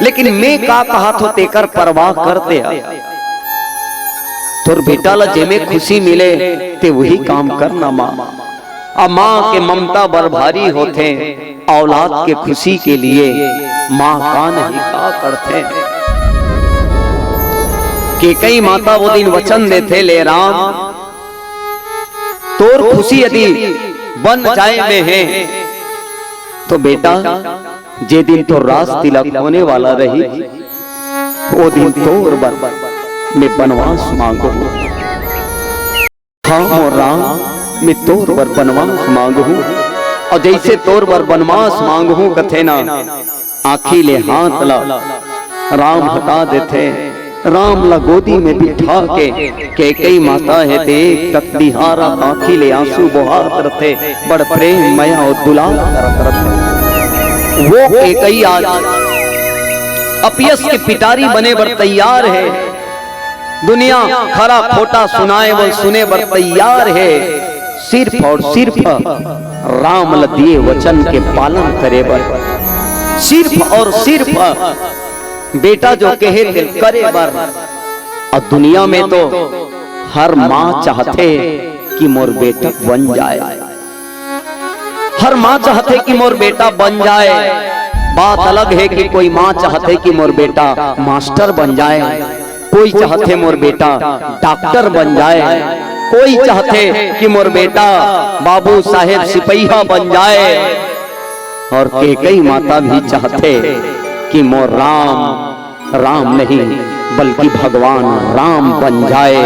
लेकिन मैं का कहत हों तेकर परवाह कर ते। तोर बेटा ला जेमे खुशी मिले ते वही काम करना माँ। अब माँ के ममता बर भारी होथे, औलाद के खुशी के लिए माँ का नहीं का करथे। केकई माता वो दिन वचन देथे, ले राम, तोर खुशी यदि बन जाए में हे, तो बेटा, जे दिन तोर रास तिलक होने वाला रही, वो दिन तोर बर मैं बनवास मांगहूं। हाँ मोर राम, मैं तोर बर बनवास मांगहूं। अउ जइसे तोर बर बनवास मांगहूं कथे ना, आँखी ले हाथ ला राम हटा देथे। राम ला गोदी में बिठा के केकई माता हे देख, तकनिहारा आँखी ले आंसू बोहात रथे, बड़ प्रेम, मया अउ दुलार करत रथे। वो केकई आज अपयस के पिटारी बने बर तैयार हे। दुनिया खरा खोटा सुनाए बर, सुने बर तैयार हे। सिर्फ और सिर्फ राम ल दिए वचन के पालन करे बर, सिर्फ और सिर्फ बेटा जो कहे ते करे बर। अउ दुनिया में तो हर माँ चाहथे कि मोर बेटा बन जाए, हर माँ चाहथे कि मोर बेटा बन जाए। बात अलग हे कि कोई माँ चाहथे कि मोर बेटा मास्टर बन जाए, कोई चाहथे मोर बेटा डॉक्टर बन जाए, कोई चाहथे कि मोर बेटा बाबू साहेब सिपहिया बन जाए, अउ केकई माता भी चाहथे कि मोर राम राम नहीं, बल्कि भगवान राम बन जाए,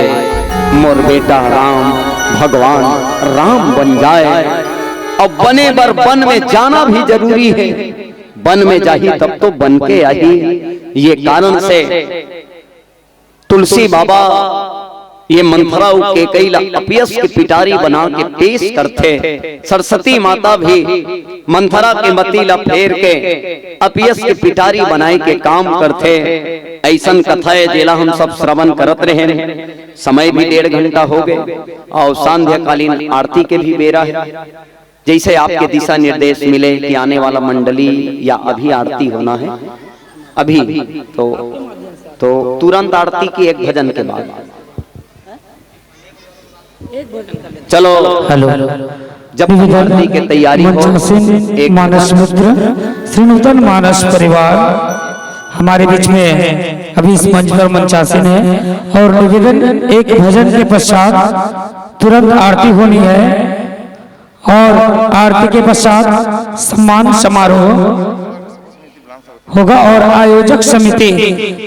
मोर बेटा राम भगवान राम बन जाए। अब बने बर बन में जाना भी जरूरी हे, बन में जाही तब तो बन के आही। ये कारण से तुलसी बाबा ये मंथरा अउ केकई ला अपयस के पिटारी बना के पेश करथे। सरस्वती माता भी मंथरा के मति ला फेर के अपयस के पिटारी बनाए के काम करथे। अइसन कथा हे जेला हम सब श्रवण करत रहेन। समय भी डेढ़ घंटा हो गए अउ सांध्याकालीन आरती के भी बेरा हे। जइसे आपके दिशा निर्देश मिले कि आने वाला मंडली या अभी आरती होना हे, अभी तो, तो तुरंत आरती की एक भजन के बाद। चलो, हेलो। जब निवेदन आरती के तैयारी हो, मंचासीन एक मानस मित्र, श्री नूतन मानस परिवार हमारे बीच में अभी इस मंच पर मंचासीन है और निवेदन, एक भजन के पश्चात तुरंत आरती होनी है और आरती के पश्चात सम्मान समारोह होगा और आयोजक समिति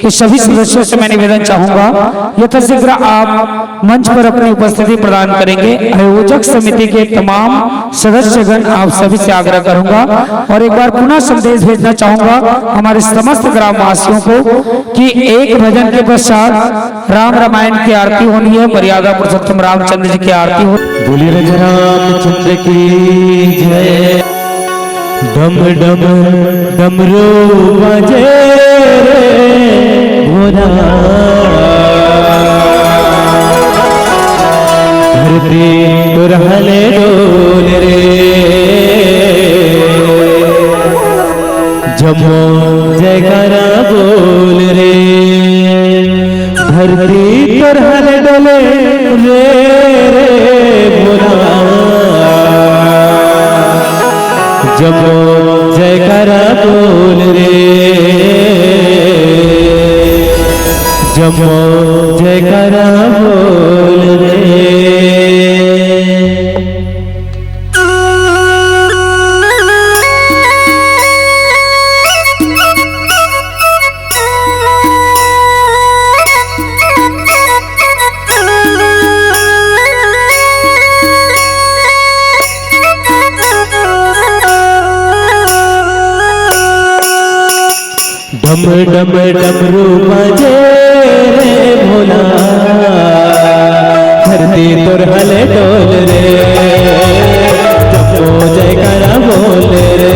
के सभी सदस्यों से मैं निवेदन चाहूंगा, यथाशीघ्र आप मंच पर अपनी उपस्थिति प्रदान करेंगे। आयोजक समिति के तमाम सदस्यगण आप सभी से आग्रह करूंगा और एक बार पुनः संदेश भेजना चाहूंगा हमारे समस्त ग्रामवासियों को कि एक भजन के पश्चात राम रामायण की आरती होनी है। मर्यादा पुरुषोत्तम रामचंद्र जी की आरती हो। बोलिए राजा रामचंद्र की जय। डम डम डमरू बाजे रे भोला, धरती तोर हले डोल रे, जम्मो जयकारा बोल रे। धरती तोर हले डोले रे, रे भोला, जम्मो जयकारा बोल रे, जम्मो जयकारा बोल रे। डम डम डमरू बाजे रे भोला, धरती तोर हले डोल रे, जपो जयकारा बोल रे।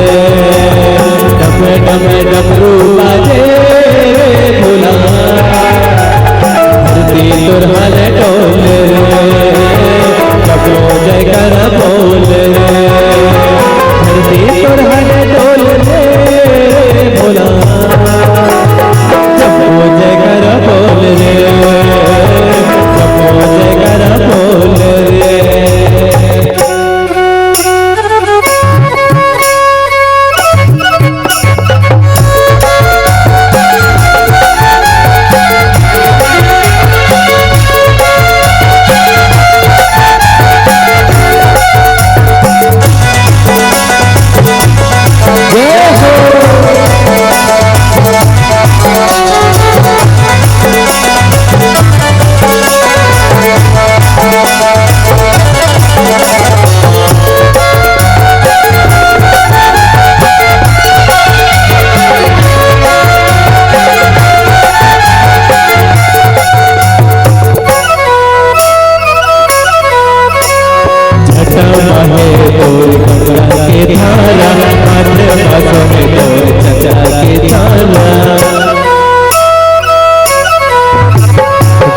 डम डम डमरू बाजे रे भोला, धरती तोर हले डोल रे, जपो जयकारा बोल रे। धरती तोर हले डोल रे भोला, जपो जयकारा बोल रे, जपो जयकारा बोल रे। जटा बहे तोर गंगा के धारा, हाथ बाजो में तोर चंदा के तारा।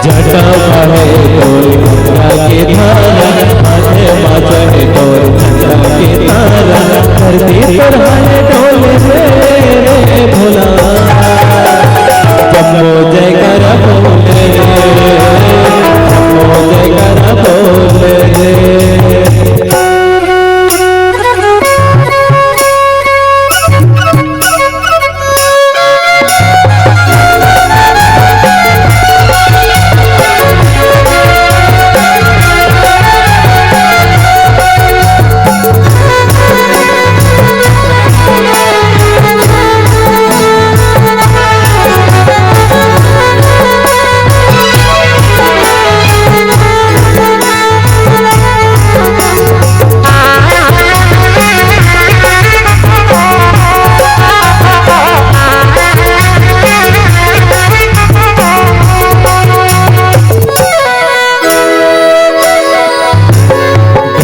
जटा बहे तोर गंगा के धारा, हाथ बाजो में तोर चंदा के तारा। धरती तोर हाले डोल रे, रे भोला, जपो जयकारा बोल रे, जपो जयकारा बोल रे।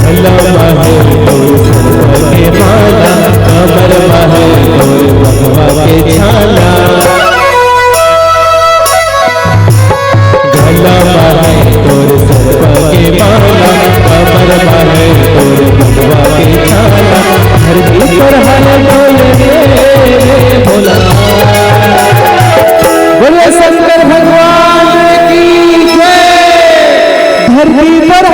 गला बाहे तोर सर्प के माला, कमर बाहे तोर बघवा के छाला। गला बाहे तोर सर्प के माला, कमर बाहे तोर बघवा के छाला। धरती पर हल डोल रे, रे भोला। बोले शंकर भगवान की जय। धरती पर